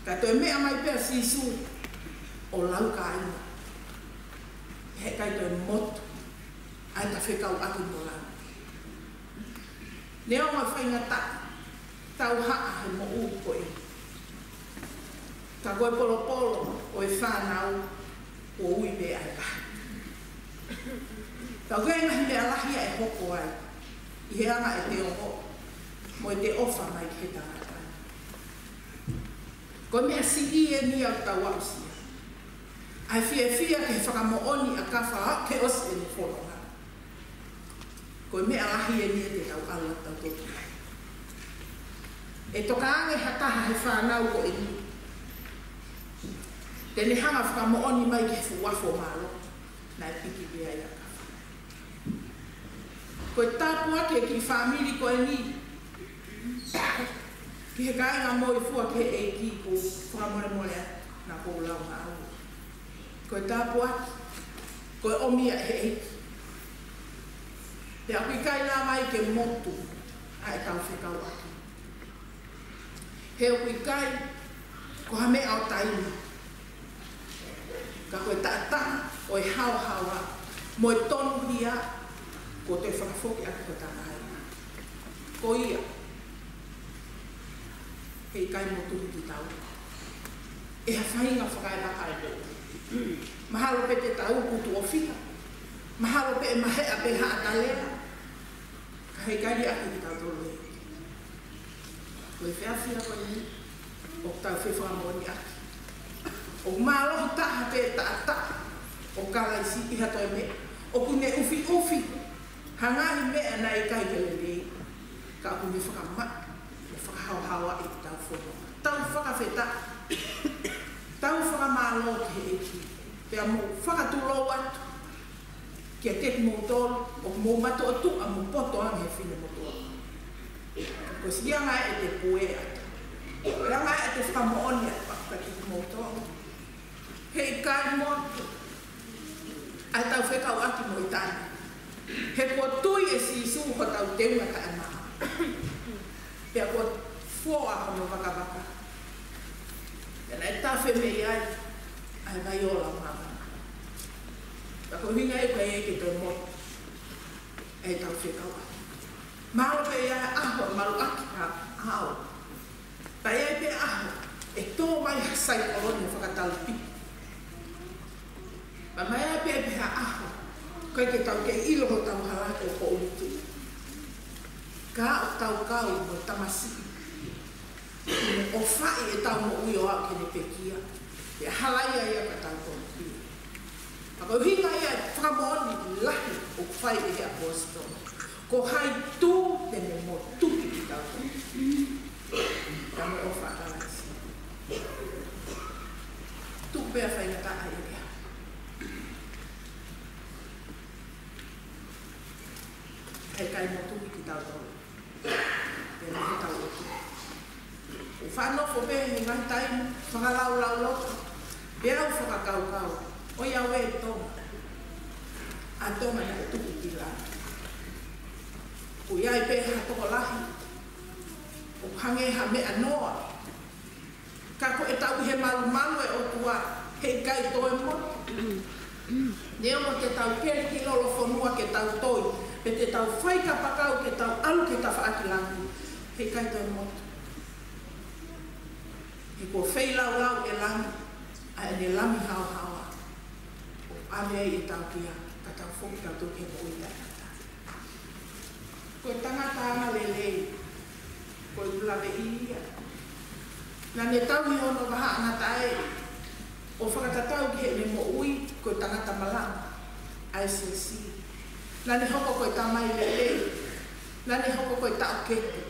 Ka toe meʻa mai pē ʻa Sīsū ʻo lau kāinga. Heʻikai toe motu ʻa ʻeta fekauʻaki mo langi. Neongo e faingataʻa, tau haʻa he moʻui ko ē. Ka ko e polopolo ʻo e fānau, kuo ui pē ʻa e kaha. Ka ko e ngaahi meʻa lahi ia ʻe hoko ai ʻi he anga ʻete ongo mo ʻete ʻofa mai ki he tangata. Ko e meʻa siʻi eni ʻoku tau aʻusia. ʻA e fiefia ki he fakamoʻoni ʻa Kafa ʻo aʻu ki he ʻosi ʻene fononga. Ko e meʻa lahi eni ʻe te tau ʻalu ʻo tau toki. ʻE toka ange ha taha he fānau ko eni te ne hanga fakamoʻoni mai ki he fuʻu afo mālohi naʻe piki pē ai ʻa Kafa. Ko e tāpuaki e kiʻi fāmili ko eni ki he kāinga Moefua ki he ʻEiki, ko e fakamolemole atu naʻa ku lau maʻau. Ko e tāpuaki, ko e ʻomi ia ʻe he ʻEiki. Pea ʻoku ʻikai lava ai ke motu ʻa ʻetau fekauʻaki. He ʻoku ʻikai ko ha meʻa ʻo taimi. Ka ko e taʻataʻa ʻo e haohaoa mo e tonuhia, ʻo toe fakafoki ʻaki hota kāinga. Ko ia, heʻikai motuhi kitautolu ʻe ha faʻahinga fakaelaka ʻa e moʻui. Mahalo pē te tau ʻutu ʻo fika. Mahalo pē ʻe maheʻa pē haʻa talea. Ka heʻikai liʻaki kitautolu ʻe he ʻEiki. Ko e efiafi ko eni, ʻoku tau fefakamoʻoniʻaki ʻoku mālohi taha pē taʻataʻa ʻo Kalaisi ʻi ha toe meʻa. ʻOku ne ʻufiʻufi, hangē ha meʻa naʻe ʻikai ke lelei, ka ʻoku ne fakamaʻa, ne fakahaohaoaʻi ʻetau fononga. Tau fakafetaʻi, tau fakamālō ki he ʻEiki, pea mou fakatulou atu kiate kimoutolu ʻoku mou matuʻotuʻa mo poto ange he finemotuʻa. Ko e siʻi anga ē ʻete pueʻa, anga ē ʻete fakamoʻoni ʻa e paka kiate kimoutolu. Heʻikai motu ʻa ʻetau fekauʻaki mo e tane. He kuo tui ʻe Sīsū hotau teunga taʻemaʻa. Pea kuo foa hono vakavaka. Pea naʻe tafe mei ai ʻa e vai ola māmani. Pea ko e ʻuhinga ia ʻoku ʻikai ke toe motu ʻa ʻetau fekauʻaki. Mahalo pē ʻe ʻi ai ha ʻaho ʻe maluʻaki ha ʻao. Pea ʻe ʻi ai pē ha ʻaho ʻe tō mai ha saikolone fakatalupite. Pea ʻe ʻi ai pē ha ʻaho ʻoku ʻikai ke tau kei ʻilo hotau hala ʻo poʻuli tuʻu. Ka ʻoku tau kau mo e tamasiʻi ʻoku ne ʻofaʻi ʻetau moʻui ʻo aʻu ki heʻene pekia. Pea halaia ia ka tau tonu pē. Ka ko e ʻuhinga ia e fakamoʻoni lahi ʻoku fai ʻe he ʻaposetolo. Ko hai tū te ne motuhi kitautolu. Ka mo e ʻofa ʻa Kalaisi. Tuʻu pē ʻa e faingataʻa ia. Heʻikai motuhi kitautolu. Pea mo hotau ʻOtua. ʻOku ou faʻa nofo pē he ngaahi taimi fakalaulauloto, pea u fakakaukau, ʻoiauē Tonga. ʻA Tonga naʻe tuʻu ki langi. ʻOku ʻi ai pē ha tokolahi ʻoku hangē ha meʻa noa. Ka ko ʻetau ʻi he malumalu ʻo e ʻOtua, heʻikai toe motu. Neongo te tau keli ki lolofonua ke tau toi, pe te tau fai kapakau ke tau ʻalu ki he tafaʻaki langi, heʻikai toe motu. He kuo feilaulau ʻe langi ʻa ʻene Lami haohaoa ʻo ʻave ai ʻetau kia, ka tau foki tautolu ki he moʻui taʻengata. Ko e tangata angalelei, ko e ʻuluaki ia. Naʻa ne tauhi hono vahaʻangataʻaʻia ʻo fakatatau ki heʻene moʻui ko e tangata malanga ʻa e siasi. Naʻa ne hoko ko e tamai lelei. Naʻa ne hoko ko e taʻokete.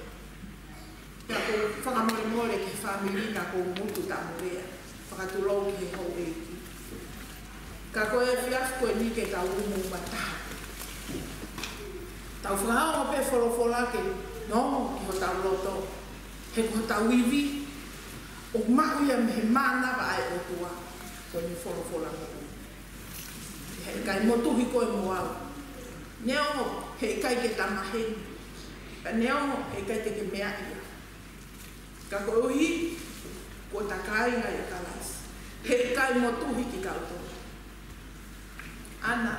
Pea ʻoku ou fakamolemole ki he fāmili naʻa ku ngutu taʻamulea. Fakatulou ki he houʻeiki. Ka ko e efiafi ko eni ke tau umu mataha. Tau fakaongo pē folofola ke nonga ki hotau loto. He ko hotau ivi ʻoku maʻu ia mei he mānava ʻa e ʻOtua. Ko eni folofola moʻui. Heʻikai motuhi koe mo au. Neongo heʻikai ke ta maheni. Pea neongo heʻikai te ke meaʻi au. Ka koeʻuhi ko ʻeta kāinga ʻia Kalaisi, heʻikai motuhi kitautolu. ʻAna,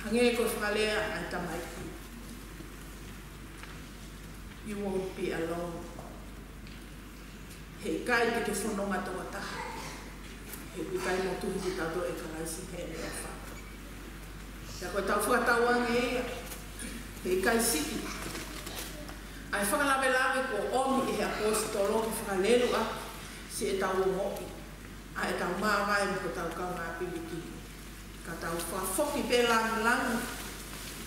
hangē ko e fakalea ʻa e tamaiki. You won't be alone. Heʻikai te ke fononga tokotaha. He ʻikai motuhi kitautolu ʻe Kalaisi heʻene ʻofa. Pea ko ʻetau fakatauange ia, heʻikai siʻi ʻa e fakalavelave kuo ʻomi ʻe he ʻaposetolo ke fakalelu ʻaki siʻetau ongoʻi ʻa ʻetau māvae mo hotau kaungāpilikia. Ka tau fakafoki pē lāngilangi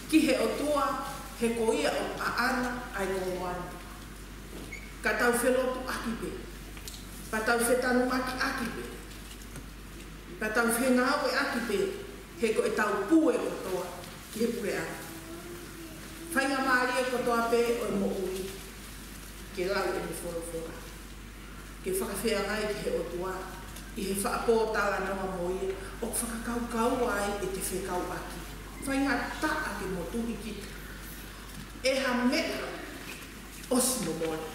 ki he ʻOtua, he ko ia ʻoku ʻaʻana ʻa e koloa ni. Ka tau felotuʻaki pē, pea tau fetanumaki ʻaki pē, pea tau fengāueʻaki pē, he ko ʻetau pue kotoa ki he puleʻanga. Faingamālie kotoa pē ʻo e moʻui ke lau ʻene folofola, ke fakafeangai ki he ʻOtua ʻi he faʻa pōtalanoa mo ia, ʻoku fakakaukau ai ʻete fekauʻaki. Faingataʻa ke motuhi kita ʻe ha meʻa ʻosi momole.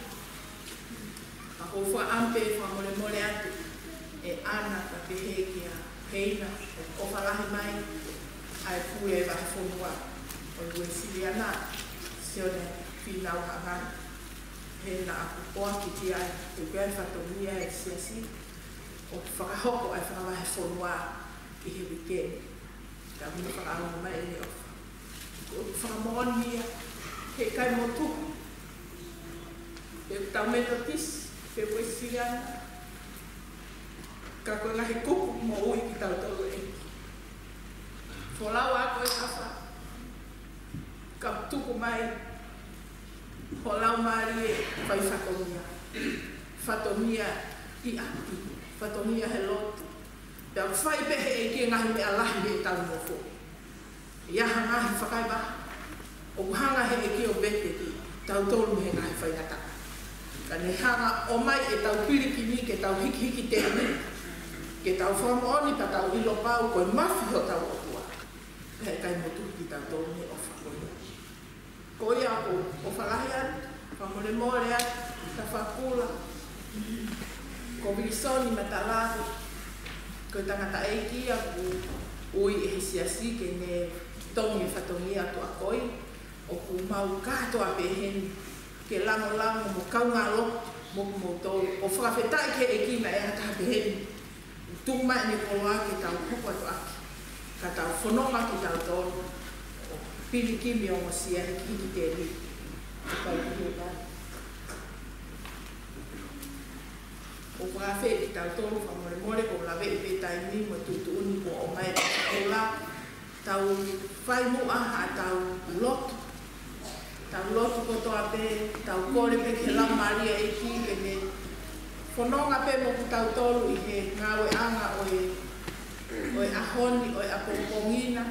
Ka ʻoku ou fakaʻamu pē fakamolemole atu ʻe ʻAna ka pehē kia Heina, ʻoku ʻofa lahi mai ʻa e pule vahefonua. Uēsiliana, Sione Fīnau Hangani. He naʻa ku poaki ki ai, he ʻoku ʻi ai e fatongia ʻa e siasi ʻo fakahoko ʻa e fakavahefonua ʻi he uike ni. Ka muna fakaʻamu mai ʻene ʻofa. ʻOku fakamoʻoni ia, he ʻikai motuhi ʻetau Metotisi pe Uēsiliana, ka ko e ngaahi kupu moʻui kitautolu ʻEiki. Folau ā ko e ʻofa, ka tuku mai ho Laumālie fai fatongia. Fatongia ʻi ʻapi, fatongia he lotu. Pea ʻoku fai pē ʻe he ʻEiki e ngaahi meʻa lahi heʻetau nofo. ʻI ai ha ngaahi fakaʻevaha, ʻoku hanga ʻe he ʻEiki ʻo vete kitautolu mei he ngaahi faingataʻa. Ka ne hanga ʻo ʻomai ʻetau pilikimi ke tau hikihiki tēmini, ke tau fakamoʻoni pea tau ʻilo pau ko e mafi hotau ʻOtua. He ʻikai motuhi kitautolu mei he ʻofa ko ia. Ko ia ʻoku ou ʻofa lahi atu, fakamolemole atu, Tafakula, ko Vilisoni Matalaku, ko e tangataʻeiki ia kuo ui ʻe he siasi ke ne tongi e fatongia tuʻakoi, ʻoku mau kātoa pē heni ke lāngilangi mo kaungā lotu mo kimoutolu, ʻo fakafetaʻi ki he ʻEiki naʻe ʻi ai ha taha pē heni ʻoku tuku mai ʻene koloa ke tau hoko atu ʻaki, ka tau fononga kitautolu ʻo pilikimi ʻo ongosia e hikihiki tēmini. ʻOku ou fakafetaʻi kitautolu, fakamolemole, ʻoku ou laveʻi pē taimi mo e tuʻutuʻuni kuo ʻomai ʻe he ʻEiki. Tau fai muʻa haʻatau lotu. Tau lotu kotoa pē, tau kole pē ki he Laumālie ʻo e ʻEiki ke ne fononga pē mo kitautolu ʻi he ngāueʻanga ʻo e, ʻo e ʻaho ni, ʻo e ʻapongipongi na,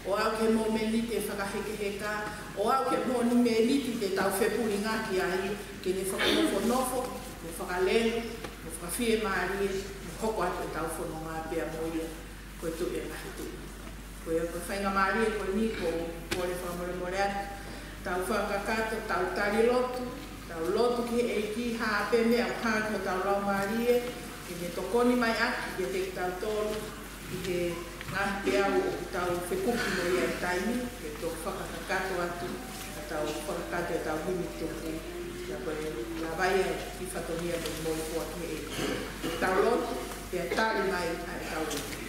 ʻo aʻu ki he momeniti ʻe fakahekeheka, ʻo aʻu ki he momeniti te tau fepulingaki ai, ke ne fakanofonofo, mo fakalelu, mo fakafiemālie, mo hoko atu ʻetau fononga pea mo ia ko e Tuʻi ʻo e ngaahi tuʻi. Ko ia ko e faingamālie ko eni ʻoku ou kole fakamolemole atu, tau fakakakato, tau tali lotu, tau lotu ki he ʻEiki, ha pē meʻa ʻoku hanga ki hotau laumālie, ke ne tokoni mai ʻaki kiate kitautolu ʻi he ngaahi peau ʻoku tau fekuki mo ia he taimi ni, ke tau fakakakato atu, ka tau fakakakato ʻetau himi tuku, ʻa ia ko e lava ia e kiʻi fatongia ko e moʻui kotoa ki he ʻEiki. Tau lotu, pea tali mai ʻa ʻetau lotu.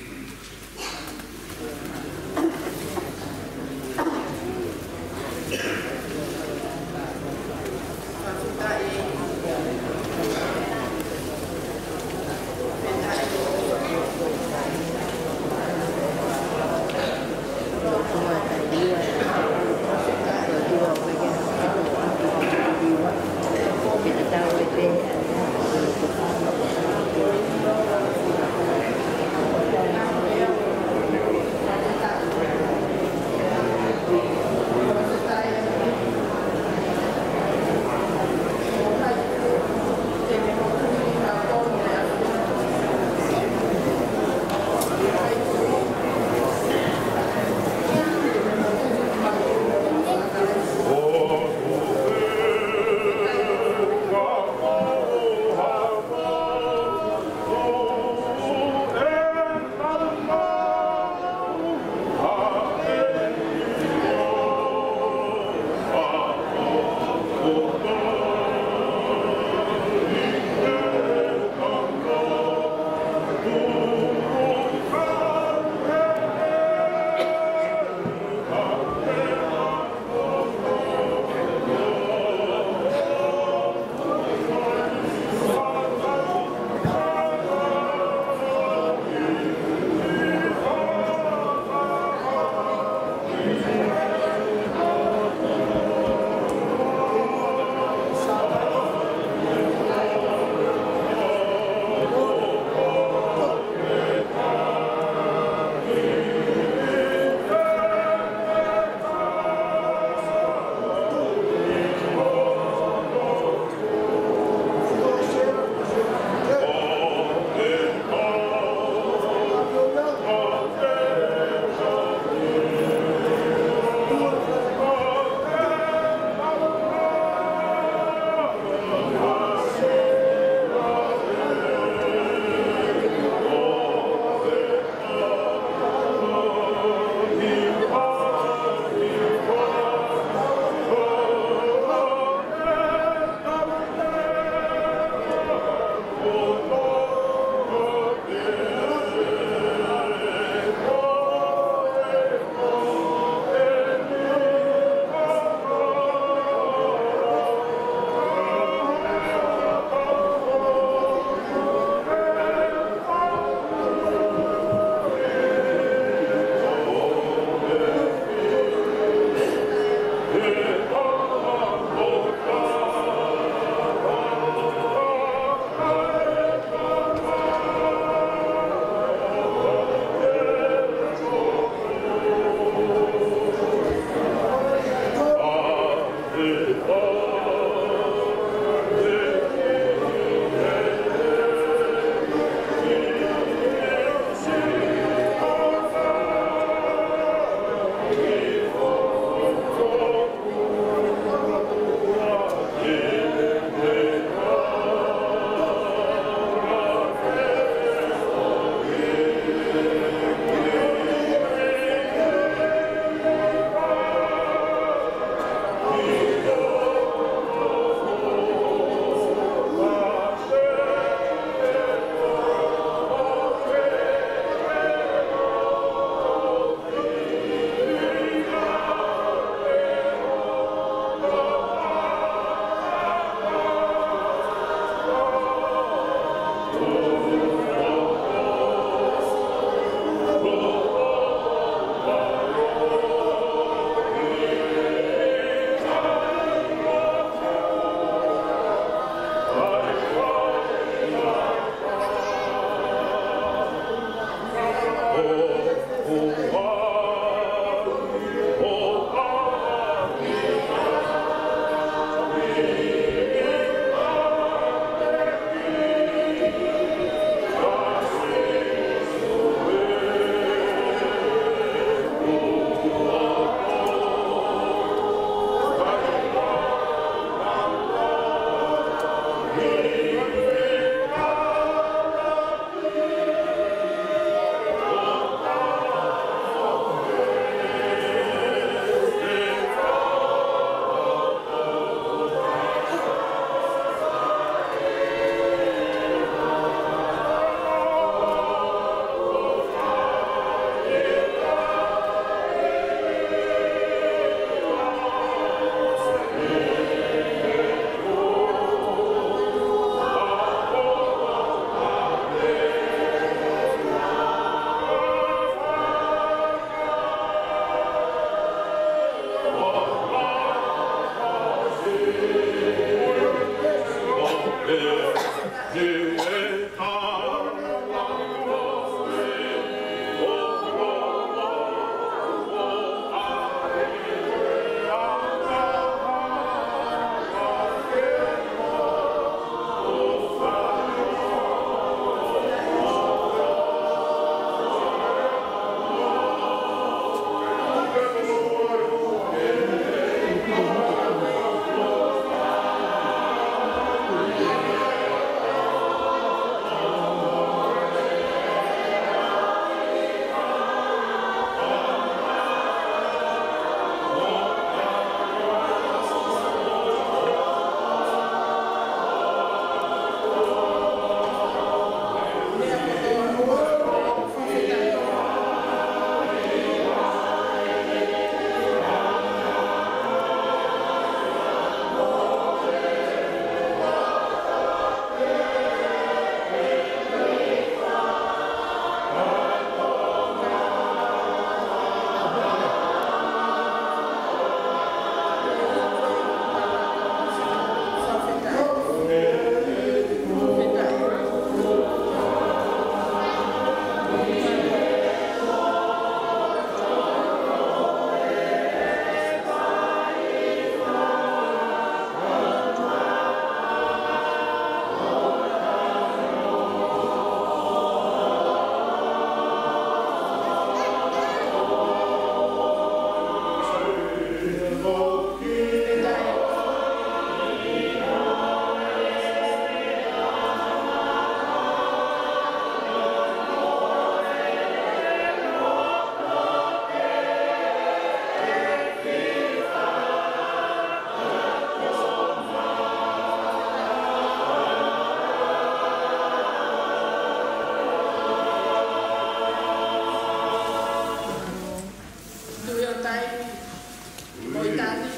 Tani.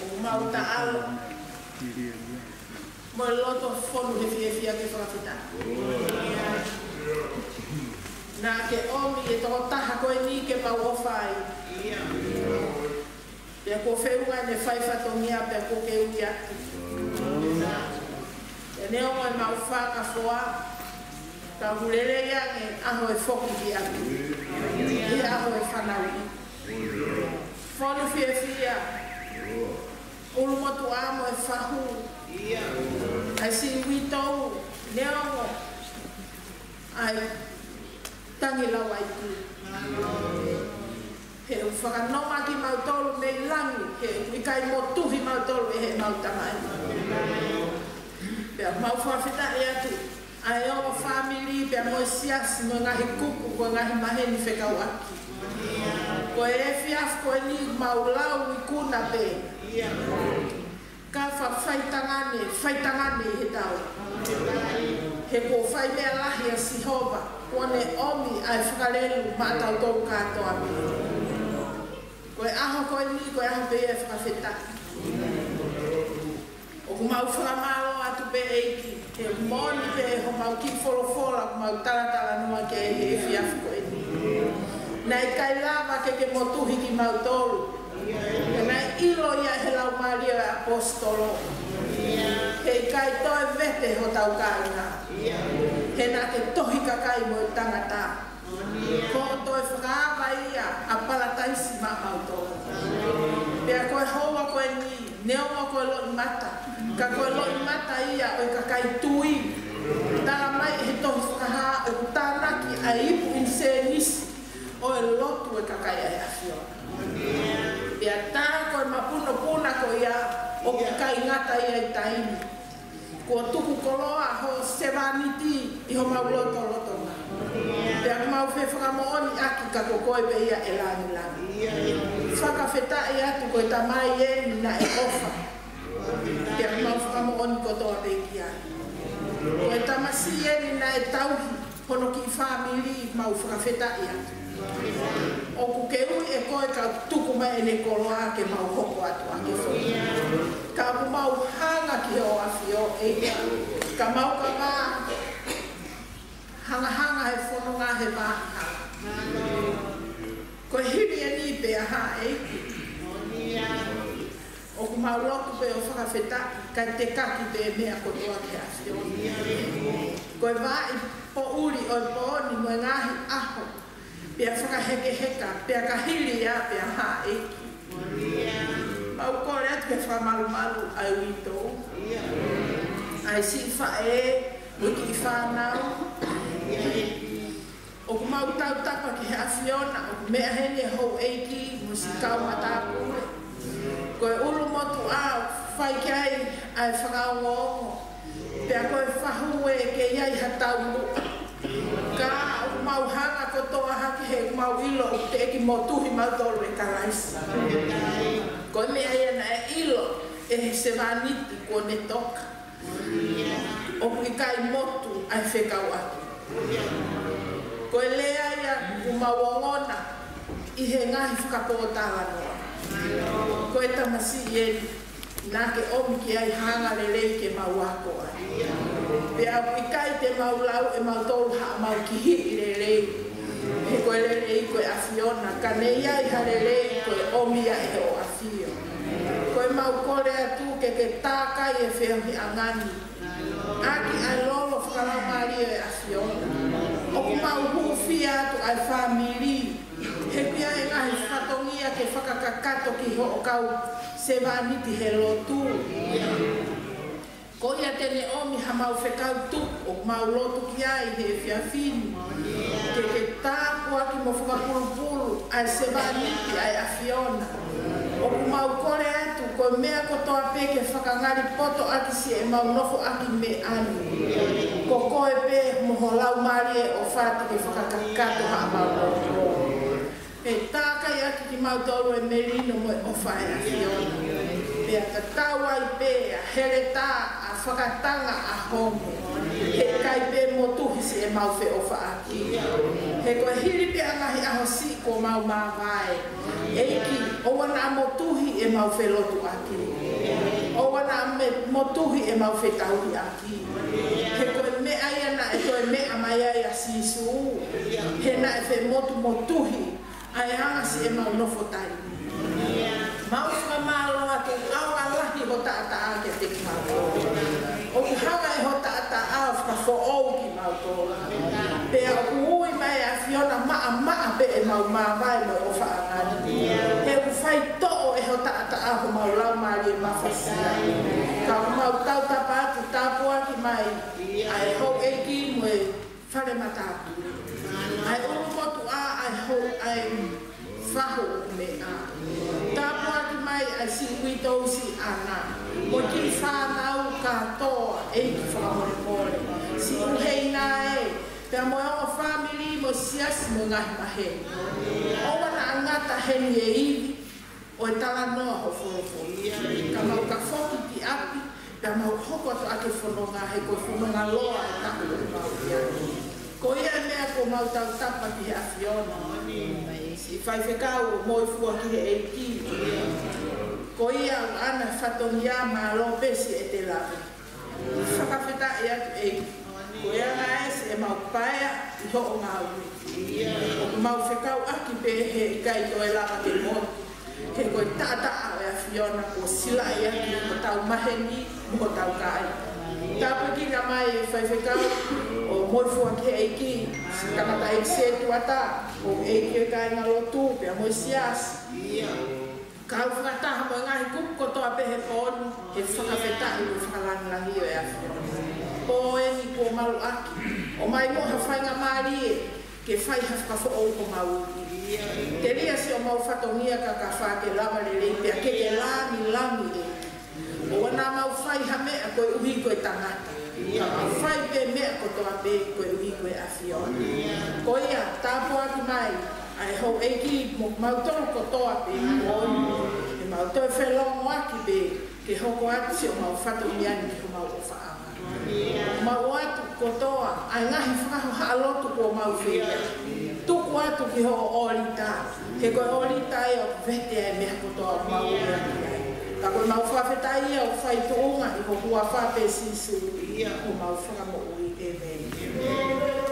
ʻOku mau taʻalo mo e loto fonu he fiefia ke fakafetaʻi. Naʻa ke ʻomi e tokotaha ko eni ke mau ʻofa ai. Pea kuo feʻunga ʻene fai fatongia pea kuo ke ui atu. Pea neongo ʻemau fakafoa, ka ʻoku lelei ange ʻaho e foki ki atu. ʻI he ʻaho e fanauʻi. Fonu fiefia. ʻUlumotuʻa mo e fahu. ʻA e siʻi uitou, neongo ʻa e tangi lau ai ki. He ʻoku fakanonga kimautolu mei langi, he ʻoku ʻikai motuhi mautolu ʻe heʻemau tamai. Pea mau fakafetaʻi atu ʻa e ongo fāmili, pea mo e siasi, mo e ngaahi kupu, mo e ngaahi maheni fekauʻaki. Ko e efiafi ko eni mau lau ikuna pē. Ka fa-, faitangane, faitangane he tau. He kuo fai meʻa lahi ʻa Sihova, kuo ne ʻomi ʻa e fakalelu maʻatautolu kātoa. Ko e ʻaho ko eni, ko e ʻaho pē ia e fakafetaʻi. ʻOku mau fakamālō atu pē ʻEiki, he moʻoni pē homau kiʻi folofola, ʻoku mau talatalanoa ki ai he efiafi ko eni. Naʻe ʻikai lava ke ke motuhi kimautolu. He naʻe ʻilo ia he laumālie ʻo e ʻaposetolo. He ʻikai toe vete hotau kāinga. He naʻa ke tohi kakai mo e tangata. Ko e toe fakaava ia ʻa Palataisi maʻamautolu. Pea ko e houa ko eni, neongo ko e loʻimata, ka ko e loʻimata ia ʻo e kakai tui. Tala mai he tohi Fakahā ʻoku tānaki ʻa e ipu ʻinisēnisi ʻo e lotu e kakai ʻa e ʻAfiona. Pea tā ko e mapunopuna ko ia ʻoku ʻikai ngata ia ʻi taimi. Kuo tuku koloa ho sevāniti ʻi homau lotolotonga. Pea mau fefakamoʻoni ʻaki ka ko koe pē ia ʻe langilangi. Fakafetaʻi atu ko e tamai eni naʻe ʻofa. Pea mau fakamoʻoni kotoa pē ki ai. Ko e tamasiʻi eni naʻe tauhi hono kiʻi fāmili, mau fakafetaʻi atu. ʻOku ke ui ʻe koe ka tuku mai ʻene koloa ke mau hoko atu ʻaki foki. Ka ʻoku mau hanga ki hoʻo ʻAfio, ʻEiki. Ka mau ka vā, hangahanga he fononga he vā. Ko e hili eni pē ʻa e hā, ʻEiki. ʻOku mau lotu pē ʻo fakafetaʻi, kae tekaki pē meʻa kotoa ki he ʻAfiona. Ko e vaʻi poʻuli ʻo e pō ni mo e ngaahi ʻaho. Pea fakahekeheka, pea ka hili ia, pea hā, ʻEiki. Mau kole atu ke fakamalumalu ʻa e uitou. ʻA e siʻi faʻē, mo e kiʻi fānau. ʻOku mau tautapa ki he ʻAfiona, ʻoku meʻa heni e houʻeiki mo siʻi kau matāpule. Ko e ʻulumotuʻa ʻoku fai ki ai ʻa e fakaongoongo. Pea ko e fahu ē ke ʻi ai ha taumuʻa. Ka ʻoku mau hanga kotoa hake he ʻoku mau ʻilo ʻoku teʻeki motuhi mautolu ʻe Kalaisi. Ko e meʻa ia naʻe ʻilo ʻe he sevāniti kuo ne toka. ʻOku ʻikai motu ʻa e fekauʻaki. Ko e lea ia ʻoku mau ongona ʻi he ngaahi fakapōtalanoa. Ko e tamasiʻi eni naʻa ke ʻomi ki ai ha anga lelei ke mau ako ai. Pea ʻoku ʻikai te mau lau ʻe mautolu haʻamau kihiʻi lelei. He ko e lelei ko e ʻAfiona, ka ne ʻi ai ha lelei ko e ʻomi ia ʻe hoʻo ʻAfio. Ko e mau kole atu ke ke tākai e feohiʻanga ni. ʻAki ʻa e lolo fakalaumālie ʻo e ʻAfiona. ʻOku mau hūfia atu ʻa e fāmili. He ʻoku ʻi ai e ngaahi fatongia ke fakakakato ki hoʻo kau sevāniti he lotu. Ko ia te ne ʻomi ha mau fekau tuku ʻoku mau lotu ki ai he efiafi ni. Ke ke tāpuaki mo fakapulupulu ʻa e sevāniti ʻa e ʻAfiona. ʻOku mau kole atu ko e meʻa kotoa pē ke fakangali poto ʻaki siʻemau nofoʻaki meʻa ni. Ko koe pē mo ho Laumālie ʻofa te ke fakakakato haʻamau lotu. Pea tākai ʻaki kimautolu e melino mo e ʻofa ʻa e ʻAfiona. Pea tatau ai pē ʻa e heletā, ʻa e fakatanga, ʻa e honge. He ʻikai pē motuhi siʻemau feʻofaʻaki. He ko e hili pē ʻa e ngaahi ʻaho ʻo mau māvae. ʻEiki, ʻoua naʻa motuhi ʻemau felotuʻaki. ʻOua naʻa me-, motuhi ʻemau fetauhiʻaki. He ko e meʻa ia naʻe toe meʻa mai ai ʻa Sīsū. He naʻe femotumotuhi ʻa e anga siʻemau nofo taimi. Mau fakamālō atu ʻoku ʻaonga lahi ho taʻataʻa kiate kimautolu. ʻOku hanga ʻe ho taʻataʻa ʻo fakafoʻou kimautolu. Pea ʻoku ui mai ʻa e ʻAfiona maʻamaʻa pē ʻemau māvae mo e ʻofaʻanga ni. He ʻoku faitoʻo ʻe ho taʻataʻa homau laumālie mafasia. Ka ʻoku mau tautapa atu, tāpuaki mai ʻa e houʻeiki mo e fale matāpule. ʻA e ʻulumotuʻa, ʻa e hou, ʻa e fahu ʻo e meʻa. Tāpuaki mai ʻa e siʻi uitou, siʻi ʻana, mo e kiʻi fānau kātoa, ʻEiki fakamolemole. Siʻi ʻuheina ē, pea mo e ongo fāmili mo e siasi mo e ngaahi maheni. ʻOua naʻa ngata heni e ivi ʻo e talanoa ho folofola. Ka mau ka foki ki ʻapi, pea mau hoko atu ʻa e fononga, he ko e fononga loa ʻe taʻu ʻo mau ia. Ko ia e meʻa ʻoku mau tautapa ki he ʻAfiona. Siʻi faifekau ʻo Moifua ki he ʻEiki. Ko ia ʻoku ʻana e fatongia, mālō pē siʻete lave. Fakafetaʻi atu ʻEiki. Ko e anga ē siʻemau paea ʻi hoʻo ngāue. ʻOku mau fekauʻaki pē he ʻikai toe lava ke motu. He ko e taʻataʻa ʻo e ʻAfiona kuo silaʻi ʻaki hotau maheni mo hotau kāinga. Tāpuekina mai e faifekau ʻo Moifua ki he ʻEiki, siʻi tangataʻeiki sētuata, ʻo e ʻeiki e kāingalotu, pea mo e siasi. Kau fakataha mo e ngaahi kupu kotoa pē he pō ni, he fakafetaʻi mo e fakalāngilangi ʻo e ʻAfiona. Pō eni kuo maluʻaki, ʻomai mo ha faingamālie ke fai ha fakafoʻou homau ivi. Telia siʻomau fatongia kakafa ke lava lelei pea ke ke lāngilangi ē. ʻOua naʻa mau fai ha meʻa koeʻuhi ko e tangata. Ka mau fai pē meʻa kotoa pē koeʻuhi ko e ʻAfiona. Ko ia, tāpuaki mai ʻa e houʻeiki mo kimautolu kotoa pē, ʻo ʻemau toe felōngoaki pē ke hoko atu siʻomau fatongia ni ki homau ʻofaʻanga. Mau ʻoatu kotoa ʻa e ngaahi fakahohaʻa lotu kuo mau fai. Tuku atu ki hoʻo ʻōlita. He ko e ʻōlita ia ʻoku vete ai e meʻa kotoa ʻoku mau ʻi ai. Ka ko ʻemau fakafetaʻi ia ʻoku fai tuʻunga ʻi ho huafa pē Sīsū, ko homau Fakamoʻui. ʻĒmeni.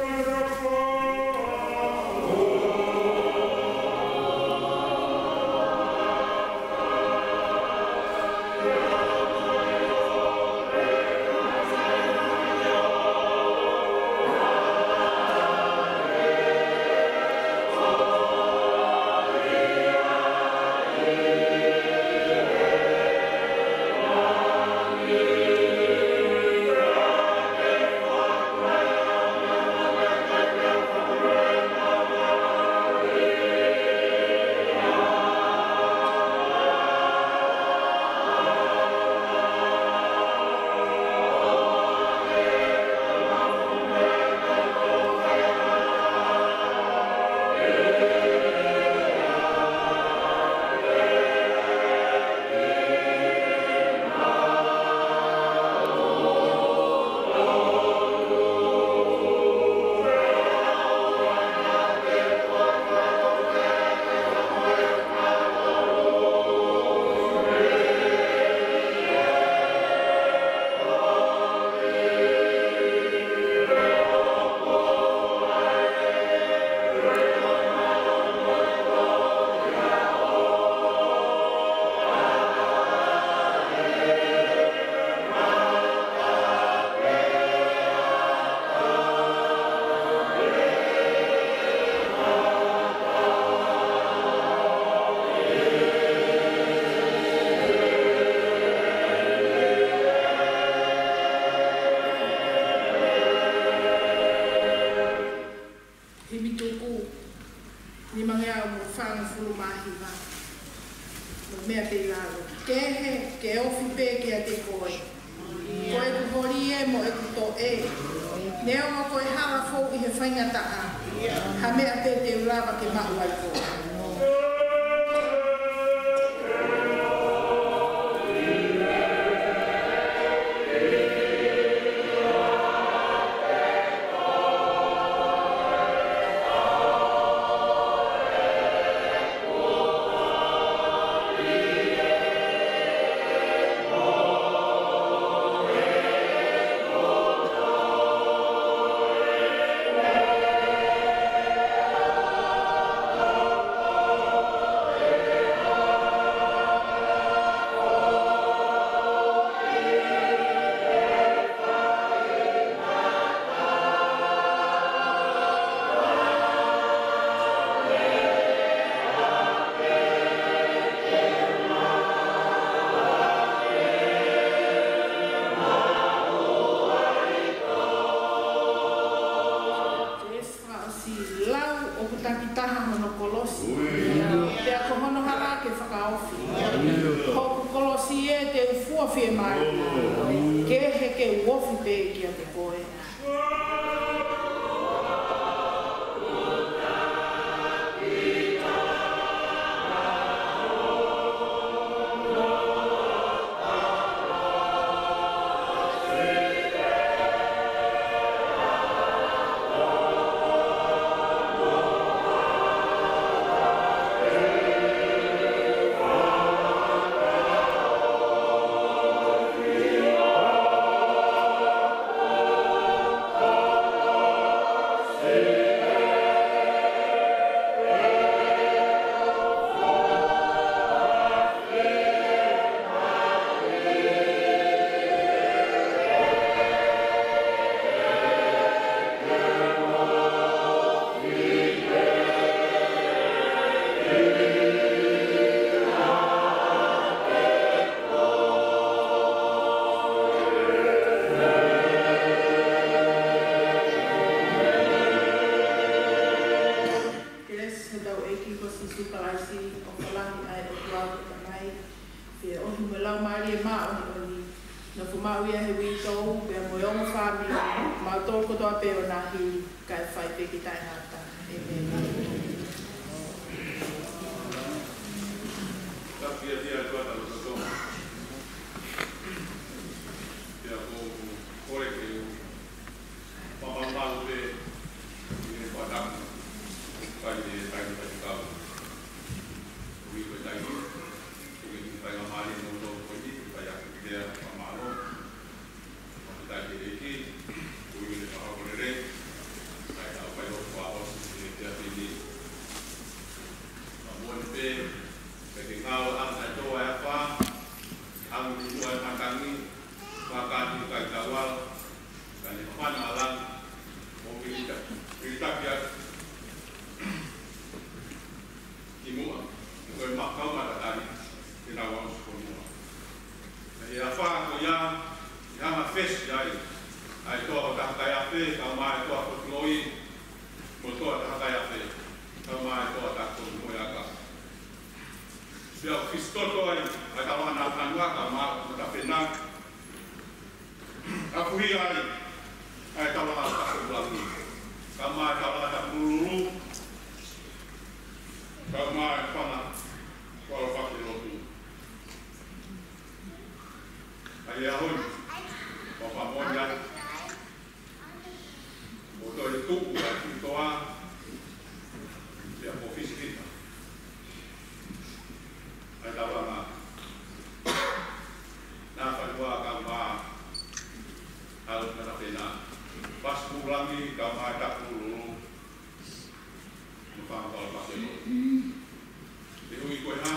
Himi tuku, nimangeau mo fāngofulu mā hiva. Mo e meʻa pē ʻi lalo. Kehe, ke ofi pē kiate koe. Ko ʻeku holi ē mo ʻeku toʻe. Neongo ko e hala foʻou ʻi he faingataʻa, ha meʻa pē te u lava ke maʻu ai koe. Hoku kolosi ē te u fua fiemālie, kehe ke u ofi pē kiate koe. Kelesi ʻa hotau ʻEiki ko Sīsū Kalaisi, ʻofa lahi ʻa e ʻOtua ko e Tamai, feohi mo e Laumālie Māʻoniʻoni, nofo maʻu ia he uitou, pea mo e ongo fāmili, mautolu kotoa pē ʻo nā hili, kae fai pē ki taʻengata. ʻĒmeni. Tapu ia kia Tonga. Pea ko e kole ke u fakamaau pē ʻi he fakatapu ʻoku fai ʻe he taimi faifekau. ʻOku ʻi ai e taimi, ʻoku ʻi ai e faingamālie ʻo e moʻui ko eni, ke fai ʻaki e lea fakamālō. Fakafetaʻi ki he ʻEiki, koeʻuhi ko e fakahoko lelei ʻa ʻetau failotu fakaʻosi ʻi he efiafi ni. Ka moʻoni pē, ka ke ngāue ʻa e ʻOtua ʻi he afā, ʻa e muʻa ʻa e matangi, fakahoko ʻa e kaitauala, ka ne fana ʻa langi, ʻo ke ʻita, ke ʻita pia ki muʻa, ʻi he ko e makau matatali, ke nau aʻusia ki muʻa. ʻI he afā ko ia, ʻi he hanga fesi ai, ʻa e toa ʻo taha kai afe, kae ʻumaʻā e toa fotuloi, mo e toa taha kai afe, kae ʻumaʻā e toa taha fotuloi aka. Pea ʻoku fisi toto ai, ʻa e taulanga ʻa e fonua, kae ʻumaʻā e matapena, ʻa e fuhi ai, ʻa e taulanga ʻa e tapu langi, kae ʻumaʻā e taulanga ʻa e tapu lulululu, kae ʻumaʻā e fanga, ko e ʻaloʻofa ki he lotu. ʻA ia ʻoku ou fakamoʻoni atu, ʻoku toe tuʻu ʻa e kiʻi toa, pea ʻoku fisi kita ʻa e taulanga ʻa e fonua kae ʻumaʻā ʻa e matapena. Fasi pūlangi kae ʻumaʻā e tapu lulululu. Mo e fanga ʻaloʻofa ke mo. He ʻuhi ko e hā,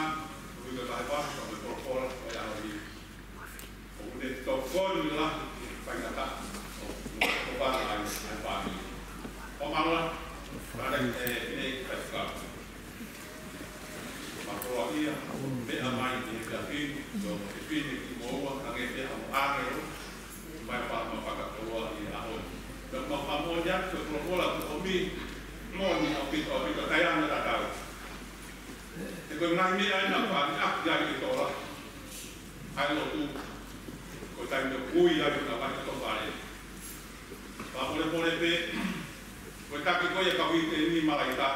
ʻuhi ko e vahevahe, ka mo e folofola, ko e ʻaho ni. ʻOku ne tokoni lahi, faingataʻa, ʻo, ʻo fanga ai, ai fāmili. ʻO mālō, ka ne, ʻe, ne, ka, ka. Mālō ia, meʻa mai, ʻi he efiafi ni, ʻo, ʻe fine, ki moua, ka nge pea mo ʻāngelo, mai pa, ma fakakoloa ʻi he ʻaho ni. Pea mau fakamoʻoni atu ko e folofola ko ʻomi, moʻoni ʻaupito, ʻaupito, taʻeʻaonga tatau. He ko e ngaahi meʻa ʻena ʻoku fai ʻaki ai e tola. ʻA e lotu, ko e taimi ʻoku ui ai ʻo ka mai ʻo tō fale. Pea polepole pē, ko e taki ko ia ka ui te ni malaita,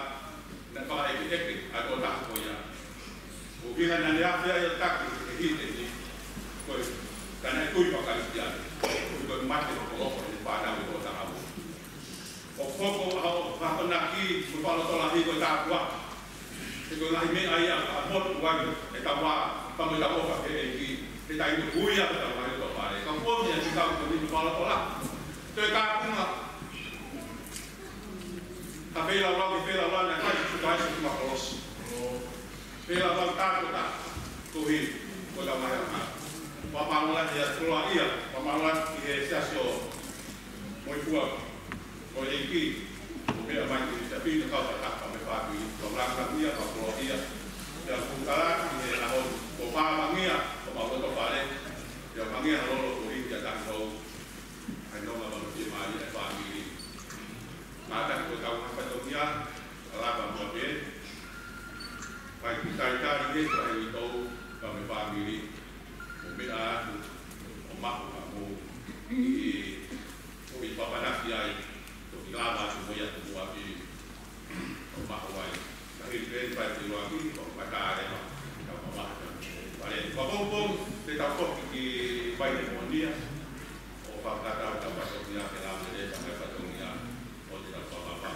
naʻe fakaʻekeʻeke ʻa e tokotaha ko ia. ʻO pehē naʻa ne afe ai ʻo taki ʻe he hīteni, ko e, ka naʻe tui fakaʻisi ai, ko e mate ʻoku ʻofa ʻene fānau ʻe toko taha ua. ʻO hoko ʻa hoʻo akonaki mo e fakalotolahi ko e tāpuaki. He ko e ngaahi meʻa ia ʻoku motu ai ʻetau vā, pea mo ʻetau ʻofa ki he ʻEiki, he taimi ʻoku ui ai ʻetau ngaahi ʻofa fale. Ka ʻoku ʻomi ʻa e fekau ko eni mo e fakalotolahi. Toe kāpui mai. Ka feilaulau ke feilaulau naʻe fai ʻe Sīsū Kalaisi ʻi he funga kolosi. Feilaulau tāpuaki, tohi, ko e tau mahi anga. Fakamālō lahi ʻa e koloa ia, fakamālō lahi ki he siasi ʻo Moʻui Pua, ko e ʻEiki, ʻo meʻa mai ki he siasi ʻo kau fakataha mo e fāmili, ko e lāngilangi ia, ko e koloa ia, pea kuo kalanga ki he ʻaho ni, ko e pālangi ia, ko e mau loto fale, pea mangi ʻa e lolo ko e ʻi he tahi hou, ʻa e nonga mo e fiemālie ʻa e fāmili. Mātaki ko e tau ngaahi fatongia, ʻa lava mo pē, fai ki talitali, Ka he uitou, ka mo e fāmili, mo meʻa atu, ʻo maʻu ka mou ʻi, ʻo ʻi papanaki ai, toki lava atu mo ia ki muʻa ki, ʻo maʻu ai. Ka hili pē ʻi fai ki lua ki, ʻo ka tā leva, ka mamaha ka mo. Pale, ka pongipongi, te tau toki ki Vai Lemonia, ʻo fakatau ka fatongia ke lau e leta mai fatongia, ʻo te tau fakapapa.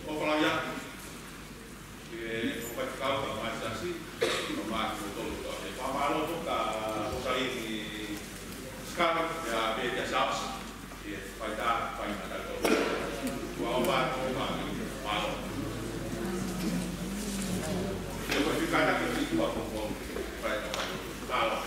ʻO pala ia, Ke ʻofa ki kau ka māsiasi, ka māsiasi tolu ka ke fakamālō ka Rosalie Sikano, ia pē kia Charles, ke fai tā, fai mata tolu. Kua ʻofa, ʻofa, mālō. Ke ʻofa ki kata ke ki kua kongkong, fai tā, fai tā.